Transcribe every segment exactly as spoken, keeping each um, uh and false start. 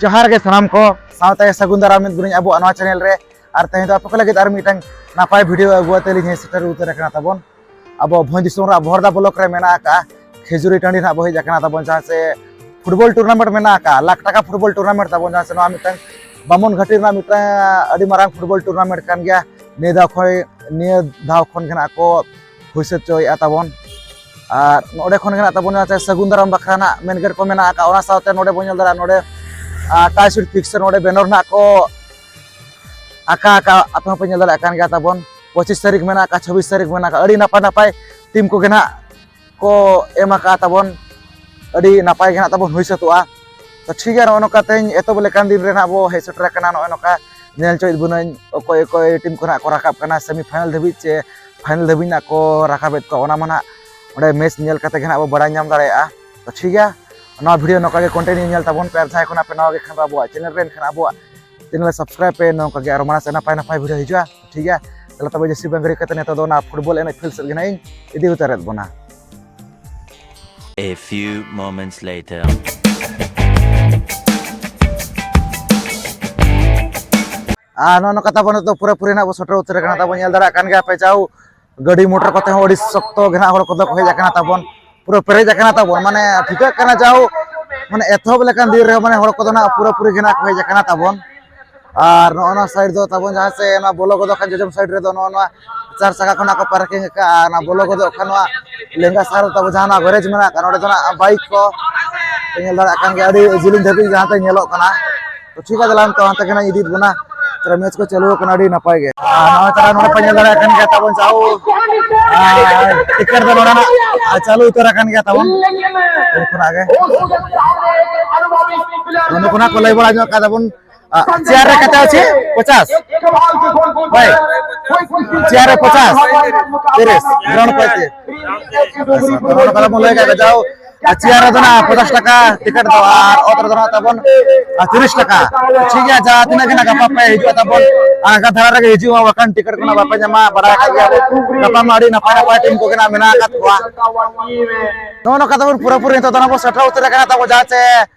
ᱡᱚᱦᱟᱨ ᱜᱮ ᱥᱟᱱᱟᱢ ᱠᱚ, ᱥᱟᱶᱛᱮ ᱥᱟᱹᱜᱩᱱ ᱫᱟᱨᱟᱢ ᱢᱤᱫ ᱵᱚᱱᱟᱧ ᱟᱵᱚᱣᱟᱜ ᱱᱚᱣᱟ ᱪᱮᱱᱮᱞ ᱨᱮ᱾ ᱟᱨ ᱛᱮᱦᱮᱧ ᱫᱚ ᱟᱯᱮ ᱠᱚ ᱞᱟᱹᱜᱤᱫ ᱟᱨ ᱢᱤᱫᱴᱟᱝ ᱱᱟᱯᱟᱭ ᱵᱷᱤᱰᱤᱭᱳ ᱟᱹᱜᱩ ᱟᱛᱮ ᱞᱤᱧ ᱦᱮᱡ ᱥᱮᱴᱮᱨ ᱩᱛᱟᱹᱨ ᱟᱠᱟᱱᱟ ᱛᱟᱵᱚᱱ᱾ ᱟᱵᱚ ᱵᱷᱚᱸᱡᱽ ᱫᱤᱥᱚᱢ ᱨᱮ ᱵᱚᱦᱚᱲᱫᱟ ᱵᱞᱚᱠ ᱨᱮ ᱢᱮᱱᱟᱜ ᱟᱠᱟᱫᱼᱟ ᱠᱷᱮᱡᱩᱨᱤ ᱴᱟᱺᱰᱤ ᱱᱟᱜ ᱵᱚ ᱦᱮᱡ ᱟᱠᱟᱱᱟ ᱛᱟᱵᱚᱱ, ᱡᱟᱦᱟᱸ ᱥᱮ ᱯᱷᱩᱴᱵᱚᱞ ᱴᱩᱨᱱᱟᱢᱮᱱᱴ ᱢᱮᱱᱟᱜ ᱟᱠᱟᱫᱼᱟ, ᱞᱟᱠᱷ ᱴᱟᱠᱟ ᱯᱷᱩᱴᱵᱚᱞ ᱴᱩᱨᱱᱟᱢᱮᱱᱴ ᱛᱟᱵᱚᱱ, ᱡᱟᱦᱟᱸ ᱥᱮ ᱱᱚᱣᱟ ᱢᱤᱫᱴᱟᱝ ᱵᱟᱢᱚᱱ ᱜᱷᱟᱴᱤ ᱨᱮᱱᱟᱜ ᱢᱤᱫᱴᱟᱝ ᱟᱹᱰᱤ ᱢᱟᱨᱟᱝ ᱯᱷᱩᱴᱵᱚᱞ ᱴᱩᱨᱱᱟᱢᱮᱱᱴ ᱠᱟᱱ ᱜᱮᱭᱟ᱾ ᱱᱤᱭᱟᱹ ᱫᱷᱟᱣ ᱠᱷᱚᱱ ᱱᱤᱭᱟᱹ ᱫᱷᱟᱣ ᱠᱷᱚᱱ ᱜᱮ ᱱᱟᱜ ᱠᱚ ᱦᱩᱭ ᱥᱟᱹᱛ ᱦᱚᱪᱚᱭᱮᱫᱼᱟ ᱛᱟᱵᱚᱱ᱾ ᱟᱨ ᱱᱚᱰᱮ ᱠᱷᱚᱱ ᱜᱮ ᱱᱟᱜ ᱛᱟᱵᱚᱱ ᱡᱟᱦᱟᱸ ᱥᱟᱹᱜᱩᱱ ᱫᱟᱨᱟᱢ ᱵᱟᱠᱷᱨᱟ ᱱᱟᱜ ᱢᱮᱱ ᱜᱮᱴ ᱠᱚ ᱢᱮᱱᱟᱜ ᱟᱠᱟᱫ, ᱚᱱᱟ ᱥᱟᱶᱛᱮ ᱱᱚᱰᱮ ᱵᱚᱱ ᱧᱮᱞ ᱫᱟᱲᱮᱭᱟᱜᱼᱟ, ᱱᱚᱰᱮ ᱴᱟᱭ ᱥᱩᱴ ᱯᱷᱤᱠᱥ ᱱᱚᱰᱮ ᱵᱮᱱᱟᱨ ᱱᱟᱜ ᱠᱚ ᱟᱸᱠᱟ ᱟᱸᱠᱟ ᱟᱯᱮ ᱦᱚᱸᱯᱮ ᱧᱮᱞ ᱫᱟᱲᱮᱭᱟᱜ ᱠᱟᱱ ᱜᱮᱭᱟ ᱛᱟᱵᱚᱱ᱾ ᱯᱚᱸᱪᱤᱥ ᱛᱟᱹᱨᱤᱠᱷ ᱢᱮᱱᱟᱜ ᱟᱠᱟᱫ, ᱪᱷᱟᱵᱵᱤᱥ ᱛᱟᱹᱨᱤᱠᱷ ᱢᱮᱱᱟᱜ ᱟᱠᱟᱫ, ᱟᱹᱰᱤ ᱱᱟᱯᱟᱭ ᱱᱟᱯᱟᱭ ᱴᱤᱢ ᱠᱚᱜᱮ ᱱᱟᱜ ᱠᱚ ᱮᱢ ᱟᱠᱟᱫ ᱛᱟᱵᱚᱱ᱾ ᱟᱹᱰᱤ ᱱᱟᱯᱟᱭ ᱜᱮ ᱱᱟᱜ ᱛᱟᱵᱚᱱ ᱦᱩᱭ ᱥᱟᱹᱛᱚᱜᱼᱟ᱾ ᱛᱚ ᱴᱷᱤᱠ ᱜᱮᱭᱟ, ᱱᱚᱜᱼᱚ ᱱᱚᱝᱠᱟ ᱛᱮᱦᱮᱧ ᱮᱛᱚᱦᱚᱵ ᱞᱮᱠᱟᱱ ᱫᱤᱱ ᱨᱮ ᱱᱟᱜ ᱵᱚ ᱦᱮᱡ ᱥᱮᱴᱮᱨ ᱟᱠᱟᱱᱟ᱾ ᱱᱚᱜᱼᱚᱭ ᱱᱚᱝᱠᱟ ᱧᱮᱞ ᱦᱚᱪᱚᱭᱮᱫ ᱵᱚᱱᱟᱹᱧ ᱚᱠᱚᱭ ᱚᱠᱚᱭ ᱴᱤᱢ ᱠᱚ ᱱᱟᱜ ᱠᱚ ᱨᱟᱠᱟᱵ ᱠᱟᱱᱟ ᱥᱮᱢᱤ ᱯᱷᱟᱭᱱᱟᱞ ᱫᱷᱟᱹᱵᱤᱡ ᱪᱮ ᱯᱷᱟᱭᱱᱟᱞ ᱫᱷᱟᱹᱵᱤᱡ ᱱᱟᱜ ᱠᱚ ᱨᱟᱠᱟᱵᱮᱫ ᱠᱚᱣᱟ, ᱚᱱᱟ ᱢᱟ ᱱᱟᱜ ᱚᱸᱰᱮ ᱢᱮᱪ ᱧᱮᱞ ᱠᱟᱛᱮ ᱜᱮ ᱱᱟᱜ ᱵᱚ ᱵᱟᱲᱟᱭ ᱧᱟᱢ ᱫᱟᱲᱮᱭᱟᱜᱼᱟ᱾ ᱛᱚ ᱴᱷᱤᱠ ᱜᱮᱭᱟ, ᱱᱚᱣᱟ ᱵᱷᱤᱰᱤᱭᱳ ᱱᱚᱝᱠᱟ ᱜᱮ ᱠᱚᱱᱴᱤᱱᱤᱭᱩ ᱧᱮᱞ ᱛᱟᱵᱚᱱ ᱯᱮ᱾ ᱟᱨ ᱡᱟᱦᱟᱸᱭ ᱠᱷᱚᱱᱟᱜ ᱯᱮ ᱱᱟᱣᱟ ᱜᱮ ᱠᱷᱟᱱ ᱫᱚ ᱟᱵᱚᱣᱟᱜ ᱪᱮᱱᱮᱞ ᱨᱮ, ᱮᱱᱠᱷᱟᱱ ᱟᱵᱚᱣᱟᱜ ᱪᱮᱱᱮᱞ ᱥᱟᱵᱥᱠᱨᱟᱭᱤᱵ ᱯᱮ, ᱱᱚᱝᱠᱟ ᱜᱮ ᱟᱨᱚ ᱢᱟᱲᱟᱝ ᱥᱮᱫ ᱱᱟᱯᱟᱭ ᱱᱟᱯᱟᱭ ᱵᱷᱤᱰᱤᱭᱳ ᱦᱤᱡᱩᱜᱼᱟ᱾ ᱴᱷᱤᱠ ᱜᱮᱭᱟ, ᱛᱟᱦᱚᱞᱮ ᱛᱚᱵᱮ ᱡᱟᱹᱥᱛᱤ ᱵᱟᱝ ᱜᱷᱟᱹᱲᱤ ᱠᱟᱛᱮ ᱱᱤᱛᱚᱜ ᱫᱚ ᱚᱱᱟ ᱯᱷᱩᱴᱵᱚᱞ ᱮᱱᱮᱡ ᱯᱷᱤᱞᱰ ᱥᱮᱫ ᱜᱮ ᱱᱟᱜ ᱤᱧ ᱤᱫᱤ ᱩᱛᱟᱹᱨᱮᱫ ᱵᱚᱱᱟ᱾ A few moments later. ᱟᱨ ᱱᱚᱜᱼᱚ ᱱᱚᱝᱠᱟ ᱛᱟᱵᱚᱱ ᱱᱤᱛᱚᱜ ᱯᱩᱨᱟᱹᱯᱩᱨᱤ ᱱᱟᱜ ᱵᱚ ᱥᱮᱴᱮᱨ ᱩᱛᱟᱹᱨ ᱟᱠᱟᱱᱟ ᱛᱟᱵᱚᱱ᱾ ᱧᱮᱞ ᱫᱟᱲᱮᱭᱟᱜ ᱠᱟᱱ ᱜᱮᱭᱟ ᱯᱮ, ᱡᱟᱣ ᱜᱟᱹᱰᱤ ᱢᱚᱴᱚᱨ ᱠᱚᱛᱮ ᱦᱚᱸ ᱟᱹᱰᱤ ᱥᱚᱠᱛᱚ ᱜᱮ ᱱᱟᱜ ᱦᱚᱲ ᱠᱚᱫᱚ ᱠᱚ ᱦᱮᱡ ᱟᱠᱟᱱᱟ ᱛᱟᱵᱚᱱ, ᱯᱩᱨᱟᱹ ᱯᱮᱨᱮᱡ ᱟᱠᱟᱱᱟ ᱛᱟᱵᱚᱱ᱾ ᱢᱟᱱᱮ ᱴᱷᱤᱠᱟᱹᱜ ᱠᱟᱱᱟ ᱡᱟᱣ ᱢᱟᱱᱮ ᱮᱛᱚᱦᱚᱵ ᱞᱮᱠᱟᱱ ᱫᱤᱱ ᱨᱮᱦᱚᱸ ᱢᱟᱱᱮ ᱦᱚᱲ ᱠᱚᱫᱚ ᱱᱟᱜ ᱯᱩᱨᱟᱹᱯᱩᱨᱤ ᱜᱮ ᱱᱟᱜ ᱠᱚ ᱦᱮᱡ ᱟᱠᱟᱱᱟ ᱛᱟᱵᱚᱱ᱾ ᱟᱨ ᱱᱚᱜᱼᱚ ᱱᱚᱣᱟ ᱥᱟᱭᱤᱰ ᱫᱚ ᱛᱟᱵᱚᱱ ᱡᱟᱦᱟᱸ ᱥᱮ ᱱᱚᱣᱟ ᱵᱚᱞᱚ ᱜᱚᱫᱚᱜ ᱠᱷᱟᱱ ᱡᱚᱡᱚᱢ ᱥᱟᱭᱤᱰ ᱨᱮᱫᱚ ᱱᱚᱜᱼᱚ ᱱᱚᱣᱟ ᱪᱟᱨ ᱪᱟᱠᱟ ᱠᱷᱚᱱᱟᱜ ᱠᱚ ᱯᱟᱨᱠᱤᱝ ᱟᱠᱟᱫᱼᱟ᱾ ᱟᱨ ᱚᱱᱟ ᱵᱚᱞᱚ ᱜᱚᱫᱚᱜ ᱠᱷᱟᱱ ᱱᱚᱣᱟ ᱞᱮᱸᱜᱟ ᱥᱟᱦᱟ ᱨᱮ ᱛᱟᱵᱚ ᱡᱟᱦᱟᱸ ᱱᱚᱣᱟ ᱜᱮᱨᱮᱡᱽ ᱢᱮᱱᱟᱜ ᱟᱠᱟᱫ, ᱱᱚᱸᱰᱮ ᱫᱚ ᱱᱟᱜ ᱵᱟᱭᱤᱠ ᱠᱚ ᱯᱮ ᱧᱮᱞ ᱫᱟᱲᱮᱭᱟᱜ ᱠᱟᱱ ᱜᱮᱭᱟ, ᱟᱹᱰᱤ ᱡᱤᱞᱤᱧ ᱫᱷᱟᱹᱵᱤᱡ ᱡᱟᱦᱟᱸ ᱛᱮ ᱧᱮᱞᱚᱜ ᱠᱟᱱᱟ᱾ ᱛᱚ ᱴᱷᱤᱠ ᱜᱮᱭᱟ, ᱛᱟᱦᱚᱞᱮ ᱱᱤᱛᱚᱜ ᱦᱟᱱᱛᱮ ᱜᱮ ᱱᱟᱜ ᱤᱫᱤᱭᱮᱫ ᱵᱚᱱᱟ᱾ ᱛᱟᱦᱚᱞᱮ ᱢᱮᱪ ᱠᱚ ᱪᱟᱹᱞᱩ ᱟᱠᱟᱱᱟ ᱟᱹᱰᱤ ᱱᱟᱯᱟᱭ ᱜᱮ᱾ ᱟᱨ ᱱᱚᱜᱼᱚᱭ ᱛᱟᱦᱚᱞᱮ ᱱᱚᱰᱮ ᱯᱮ ᱧᱮᱞ ᱫᱟᱲᱮᱭᱟᱜ ᱠᱟᱱ ᱜᱮᱭᱟ ᱛᱟᱵᱚᱱ ᱡᱟᱦᱳ, ᱟᱨ ᱴᱤᱠᱤᱴ ᱫᱚ ᱱᱚᱰᱮ ᱱᱟᱜ ᱪᱟᱹᱞᱩ ᱩᱛᱟᱹᱨ ᱟᱠᱟᱱ ᱜᱮᱭᱟ ᱛᱟᱵᱚᱱ ᱩᱱ ᱠᱷᱚᱱᱟᱜ ᱜᱮ᱾ ᱱᱚᱰᱮ ᱠᱷᱚᱱᱟᱜ ᱠᱚ ᱞᱟᱹᱭ ᱵᱟᱲᱟ ᱧᱚᱜ ᱠᱟᱫᱟ ᱵᱚᱱ, ᱪᱮᱭᱟᱨ ᱨᱮ ᱠᱟᱛᱮ ᱚᱪᱷᱮ ᱯᱚᱪᱟᱥ ᱵᱷᱟᱭ, ᱪᱮᱭᱟᱨ ᱨᱮ ᱯᱚᱪᱟᱥ, ᱛᱤᱨᱤᱥ, ᱜᱨᱟᱣᱩᱱᱰ ᱯᱚᱸᱭᱛᱨᱤᱥ᱾ ᱟᱪᱪᱷᱟ, ᱛᱚ ᱱᱚᱰᱮ ᱠᱷᱚᱱᱟᱜ ᱵᱚᱱ ᱞᱟᱹᱭ ᱠᱟᱫᱟ ᱡᱟᱦᱳ, ᱟᱨ ᱪᱮᱭᱟᱨ ᱨᱮᱫᱚ ᱱᱟᱜ ᱯᱚᱪᱟᱥ ᱴᱟᱠᱟ ᱴᱤᱠᱤᱴ ᱫᱚ, ᱟᱨ ᱚᱛ ᱨᱮᱫᱚ ᱱᱟᱜ ᱛᱟᱵᱚᱱ ᱟᱨ ᱛᱤᱨᱤᱥ ᱴᱟᱠᱟ᱾ ᱴᱷᱤᱠ ᱜᱮᱭᱟ, ᱡᱟᱦᱟᱸ ᱛᱤᱱᱟᱹᱜ ᱜᱮ ᱱᱟᱜ ᱜᱟᱯᱟ ᱯᱮ ᱦᱤᱡᱩᱜᱼᱟ ᱛᱟᱵᱚᱱ, ᱟᱨ ᱚᱱᱠᱟ ᱫᱷᱟᱨᱟ ᱨᱮᱜᱮ ᱦᱤᱡᱩᱜᱼᱟ, ᱵᱟᱠᱷᱟᱱ ᱴᱤᱠᱤᱴ ᱠᱚ ᱱᱟᱜ ᱵᱟᱯᱮ ᱧᱟᱢᱟ᱾ ᱵᱟᱲᱟᱭ ᱟᱠᱟᱫ ᱜᱮᱭᱟ ᱵᱚᱱ, ᱜᱟᱯᱟ ᱢᱟ ᱟᱹᱰᱤ ᱱᱟᱯᱟᱭ ᱱᱟᱯᱟᱭ ᱴᱤᱢ ᱠᱚᱜᱮ ᱱᱟᱜ ᱢᱮᱱᱟᱜ ᱟᱠᱟᱫ ᱠᱚᱣᱟ᱾ ᱱᱚᱜᱼᱚ ᱱᱚᱝᱠᱟ ᱛᱟᱵᱚᱱ ᱯᱩᱨᱟᱹᱯᱩᱨᱤ ᱱᱤᱛᱚᱜ ᱫᱚ ᱱᱟᱜ ᱵᱚᱱ ᱥᱮᱴᱮᱨ ᱩᱛᱟᱹᱨ ᱟᱠᱟᱱᱟ ᱛᱟᱵᱚᱱ ᱡᱟᱦᱟᱸ ᱪᱮ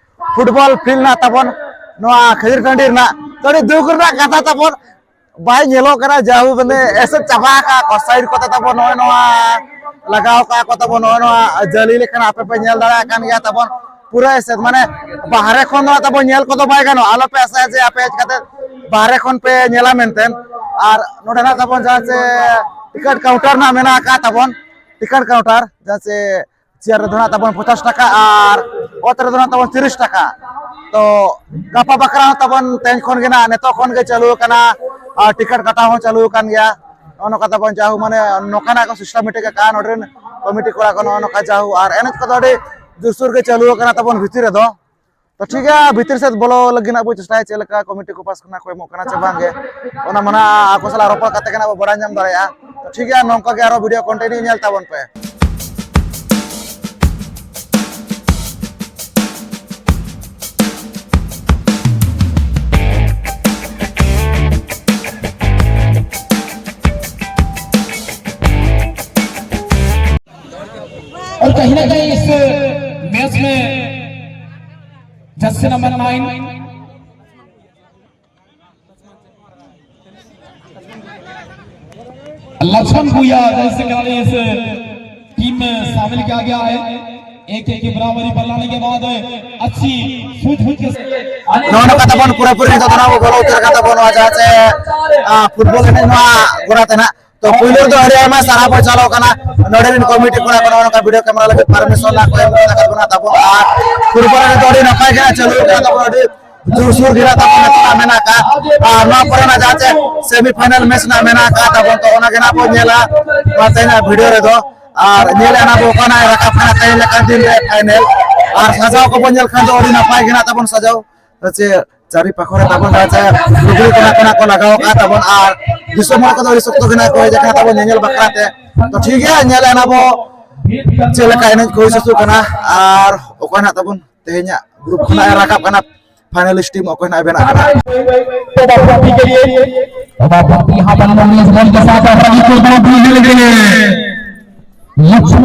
ᱯᱷᱩᱴᱵᱚᱞ ᱯᱷᱤᱞᱰ ᱱᱟᱜ ᱛᱟᱵᱚᱱ᱾ ᱱᱚᱣᱟ ᱠᱷᱟᱹᱡᱩᱨ ᱴᱟᱺᱰᱤ ᱨᱮᱱᱟᱜ᱾ ᱛᱚ, ᱟᱹᱰᱤ ᱫᱩᱠ ᱨᱮᱱᱟᱜ ᱠᱟᱛᱷᱟ ᱛᱟᱵᱚᱱ, ᱵᱟᱭ ᱧᱮᱞᱚᱜ ᱠᱟᱱᱟ, ᱡᱟᱦᱩ ᱢᱟᱱᱮ ᱮᱥᱮᱫ ᱪᱟᱵᱟ ᱟᱠᱟᱫ ᱠᱚ, ᱥᱟᱭᱤᱰ ᱠᱚᱛᱮ ᱛᱟᱵᱚᱱ ᱱᱚᱜᱼᱚᱭ ᱱᱚᱣᱟ ᱞᱟᱜᱟᱣ ᱟᱠᱟᱫ ᱠᱚ ᱛᱟᱵᱚᱱ, ᱱᱚᱜᱼᱚᱭ ᱱᱚᱣᱟ ᱡᱟᱹᱞᱤ ᱞᱮᱠᱷᱟᱱ ᱟᱯᱮ ᱯᱮ ᱧᱮᱞ ᱫᱟᱲᱮᱭᱟᱜ ᱠᱟᱱ ᱜᱮᱭᱟ ᱛᱟᱵᱚᱱ, ᱯᱩᱨᱟᱹ ᱮᱥᱮᱫ, ᱢᱟᱱᱮ ᱵᱟᱦᱨᱮ ᱠᱷᱚᱱ ᱫᱚ ᱛᱟᱵᱚᱱ ᱧᱮᱞ ᱠᱚᱫᱚ ᱵᱟᱭ ᱜᱟᱱᱚᱜᱼᱟ, ᱟᱞᱚ ᱯᱮ ᱟᱥᱟᱭᱟ ᱡᱮ ᱟᱯᱮ ᱦᱮᱡ ᱠᱟᱛᱮ ᱵᱟᱦᱨᱮ ᱠᱷᱚᱱ ᱯᱮ ᱧᱮᱞᱟ ᱢᱮᱱᱛᱮ᱾ ᱟᱨ ᱱᱚᱰᱮ ᱱᱟᱜ ᱛᱟᱵᱚᱱ ᱡᱟᱦᱟᱸ ᱪᱮ ᱴᱤᱠᱤᱴ ᱠᱟᱣᱩᱱᱴᱟᱨ ᱱᱟᱜ ᱢᱮᱱᱟᱜ ᱟᱠᱟᱫ ᱛᱟᱵᱚᱱ, ᱴᱤᱠᱤᱴ ᱠᱟᱣᱩᱱᱴᱟᱨ ᱡᱟᱦᱟᱸ ᱪᱮ ᱪᱮᱭᱟᱨ ᱨᱮᱫᱚ ᱱᱟᱜ ᱛᱟᱵᱚᱱ ᱯᱚᱧᱪᱟᱥ ᱴᱟᱠᱟ ᱟᱨ ᱚᱛ ᱨᱮᱫᱚ ᱱᱟᱜ ᱛᱟᱵᱚᱱ ᱛᱤᱨᱤᱥ ᱴᱟᱠᱟ᱾ ᱛᱚ ᱜᱟᱯᱟ ᱵᱟᱠᱷᱨᱟ ᱦᱚᱸ ᱛᱟᱵᱚᱱ ᱛᱮᱦᱮᱧ ᱠᱷᱚᱱ ᱜᱮ ᱱᱟᱜ, ᱱᱤᱛᱚᱜ ᱠᱷᱚᱱ ᱜᱮ ᱪᱟᱹᱞᱩ ᱟᱠᱟᱱᱟ ᱟᱨ ᱴᱤᱠᱤᱴ ᱠᱟᱴᱟᱣ ᱦᱚᱸ ᱪᱟᱹᱞᱩ ᱟᱠᱟᱱ ᱜᱮᱭᱟ᱾ ᱱᱚᱜᱼᱚ ᱱᱚᱝᱠᱟ ᱛᱟᱵᱚᱱ ᱡᱟᱦᱩ ᱢᱟᱱᱮ ᱱᱚᱝᱠᱟᱱᱟᱜ ᱠᱚ ᱥᱤᱥᱴᱮᱢᱮᱴᱤᱠ ᱟᱠᱟᱫᱼᱟ ᱱᱚᱰᱮ ᱨᱮᱱ ᱠᱚᱢᱤᱴᱤ ᱠᱚᱲᱟ ᱠᱚ, ᱱᱚᱜᱼᱚ ᱱᱚᱝᱠᱟ ᱡᱟᱦᱩ ᱟᱨ ᱮᱱᱮᱡ ᱠᱚᱫᱚ ᱟᱹᱰᱤ ᱡᱳᱨᱥᱳᱨ ᱜᱮ ᱪᱟᱹᱞᱩ ᱟᱠᱟᱱᱟ ᱛᱟᱵᱚᱱ ᱵᱷᱤᱛᱤᱨ ᱨᱮᱫᱚ᱾ ᱛᱚ ᱴᱷᱤᱠ ᱜᱮᱭᱟ, ᱵᱷᱤᱛᱤᱨ ᱥᱮᱫ ᱵᱚᱞᱚ ᱞᱟᱹᱜᱤᱫ ᱱᱟᱜ ᱵᱚ ᱪᱮᱥᱴᱟᱭᱟ, ᱪᱮᱫ ᱞᱮᱠᱟ ᱠᱚᱢᱤᱴᱤ ᱠᱚ ᱯᱟᱥ ᱠᱷᱚᱱᱟᱜ ᱠᱚ ᱮᱢᱚᱜ ᱠᱟᱱᱟ ᱪᱮ ᱵᱟᱝ ᱜᱮ, ᱚᱱᱟ ᱢᱟ ᱱᱟᱜ ᱟᱠᱚ ᱥᱟᱞᱟᱜ ᱨᱚᱯᱚᱲ ᱠᱟᱛᱮ ᱜᱮ ᱱᱟᱜ ᱵᱚ ᱵᱟᱲᱟᱭ ᱧᱟᱢ ᱫᱟᱲᱮᱭᱟᱜᱼᱟ᱾ ᱛᱚ ᱴᱷᱤᱠ ᱜᱮᱭᱟ, ᱱᱚᱝᱠᱟ ᱜᱮ ᱟᱨᱚ ᱵᱷᱤᱰᱤᱭᱳ ᱠᱚᱱᱴᱤᱱᱤᱭᱩ ᱧᱮᱞ ᱛᱟᱵᱚᱱ ᱯᱮ᱾ और कहीं ना कहीं इस मैच में जर्सी नंबर नाइन लक्ष्मण भूया जैसे खिलाड़ी इस टीम में शामिल किया गया है। एक एक की बराबरी पर लाने के बाद अच्छी सूझबूझ के ᱱᱚᱜᱼᱚ ᱱᱚᱝᱠᱟ ᱛᱟᱵᱚᱱ ᱯᱩᱨᱟᱹᱯᱩᱨᱤ ᱱᱤᱛᱚᱜ ᱫᱚ ᱱᱚᱣᱟ ᱵᱚ ᱵᱚᱞᱚ ᱩᱛᱟᱹᱨ ᱟᱠᱟᱱ ᱛᱟᱵᱚᱱ ᱱᱚᱣᱟ ᱡᱟᱦᱟᱸ ᱪᱮ, ᱟ, ᱯᱷᱩᱴᱵᱚᱞ ᱮᱱᱮᱡ ᱱᱚᱣᱟ ᱜᱚᱲᱟ ᱛᱮ ᱱᱟᱜ᱾ ᱛᱚ ᱯᱩᱭᱞᱩ ᱨᱮᱫᱚ ᱟᱹᱰᱤ ᱟᱭᱢᱟ ᱥᱟᱨᱦᱟᱣ ᱵᱚᱱ ᱪᱟᱞᱟᱣ ᱠᱟᱱᱟ ᱱᱚᱰᱮ ᱨᱮᱱ ᱠᱚᱢᱤᱴᱤ ᱠᱚᱲᱟ ᱠᱚ ᱱᱚᱜᱼᱚ ᱱᱚᱝᱠᱟ ᱵᱷᱤᱰᱤᱭᱳ ᱠᱮᱢᱮᱨᱟ ᱞᱟᱹᱜᱤᱫ ᱯᱟᱨᱢᱤᱥᱚᱱ ᱱᱟᱜ ᱠᱚ ᱮᱢ ᱠᱟᱛᱟ ᱵᱚᱱᱟ ᱛᱟᱵᱚᱱ᱾ ᱟᱨ ᱯᱷᱩᱴᱵᱚᱞ ᱮᱱᱮᱡ ᱫᱚ ᱟᱹᱰᱤ ᱱᱟᱯᱟᱭ ᱜᱮ ᱱᱟᱜ ᱪᱟᱹᱞᱩ ᱟᱠᱟᱱᱟ ᱛᱟᱵᱚᱱ, ᱟᱹᱰᱤ ᱡᱳᱨᱥᱳᱨ ᱜᱮ ᱱᱟᱜ ᱛᱟᱵᱚᱱ ᱱᱤᱛᱚᱜ ᱱᱟᱜ ᱢᱮᱱᱟᱜ ᱟᱠᱟᱫ᱾ ᱟᱨ ᱱᱚᱣᱟ ᱯᱚᱨᱮ ᱱᱟᱜ ᱡᱟᱦᱟᱸ ᱪᱮ ᱥᱮᱢᱤ ᱯᱷᱟᱭᱱᱟᱞ ᱢᱮᱪ ᱱᱟᱜ ᱢᱮᱱᱟᱜ ᱟᱠᱟᱫ ᱛᱟᱵᱚᱱ, ᱛᱚ ᱚᱱᱟ ᱜᱮ ᱱᱟᱜ ᱵᱚᱱ ᱧᱮᱞᱟ ᱱᱚᱣᱟ ᱛᱮᱦᱮᱧᱟᱜ ᱵᱷᱤᱰᱤᱭᱳ ᱨᱮᱫᱚ᱾ ᱟᱨ ᱧᱮᱞᱮᱜᱼᱟ ᱱᱟᱜ ᱵᱚ ᱚᱠᱟ ᱱᱟᱜ ᱨᱟᱠᱟᱵ ᱠᱟᱱᱟ ᱛᱮᱦᱮᱧ ᱞᱮᱠᱟᱱ ᱫᱤᱱ ᱨᱮ ᱯᱷᱟᱭᱱᱟᱞ᱾ ᱟᱨ ᱥᱟᱡᱟᱣ ᱠᱚᱵᱚᱱ ᱧᱮᱞ ᱠᱷᱟᱱ ᱫᱚ ᱟᱹᱰᱤ ᱱᱟᱯᱟᱭ ᱜᱮ ᱱᱟᱜ ᱛᱟᱵᱚᱱ ᱥᱟᱡᱟᱣ, ᱪᱮ ᱪᱟᱹᱨᱤ ᱯᱟᱠᱷᱚ ᱨᱮ ᱛᱟᱵᱚᱱ ᱡᱟᱦᱟᱸ ᱪᱮ ᱞᱩᱜᱽᱲᱤ ᱠᱚ ᱱᱟᱜ ᱠᱚ ᱱᱟᱜ ᱠᱚ ᱞᱟᱜᱟᱣ ᱟᱠᱟᱫ ᱛᱟᱵᱚᱱ᱾ ᱟᱨ ᱫᱤᱥᱚᱢ ᱦᱚᱲ ᱠᱚᱫᱚ ᱟᱹᱰᱤ ᱥᱚᱠᱛᱚ ᱜᱮ ᱱᱟᱜ ᱠᱚ ᱦᱮᱡ ᱟᱠᱟᱱᱟ ᱛᱟᱵᱚᱱ ᱧᱮᱧᱮᱞ ᱵᱟᱠᱷᱨᱟ ᱛᱮ᱾ ᱛᱚ ᱴᱷᱤᱠ ᱜᱮᱭᱟ, ᱧᱮᱞᱮᱜᱼᱟ ᱱᱟᱜ ᱵᱚ ᱪᱮᱫ ᱞᱮᱠᱟ ᱮᱱᱮᱡ ᱠᱚ ᱦᱩᱭ ᱥᱟᱹᱛᱚᱜ ᱠᱟᱱᱟ ᱟᱨ ᱚᱠᱚᱭ ᱱᱟᱜ ᱛᱟᱵᱚᱱ ᱛᱮᱦᱮᱧᱟᱜ ᱜᱨᱩᱯ ᱠᱷᱚᱱᱟᱜ ᱮ ᱨᱟᱠᱟᱵ ᱠᱟᱱᱟ, ᱯᱷᱟᱭᱱᱟᱞᱤᱥᱴ ᱴᱤᱢ ᱚᱠᱚᱭ ᱱᱟᱜ ᱮ ᱵᱮᱱᱟᱜ ᱠᱟᱱᱟ᱾ लक्ष्मण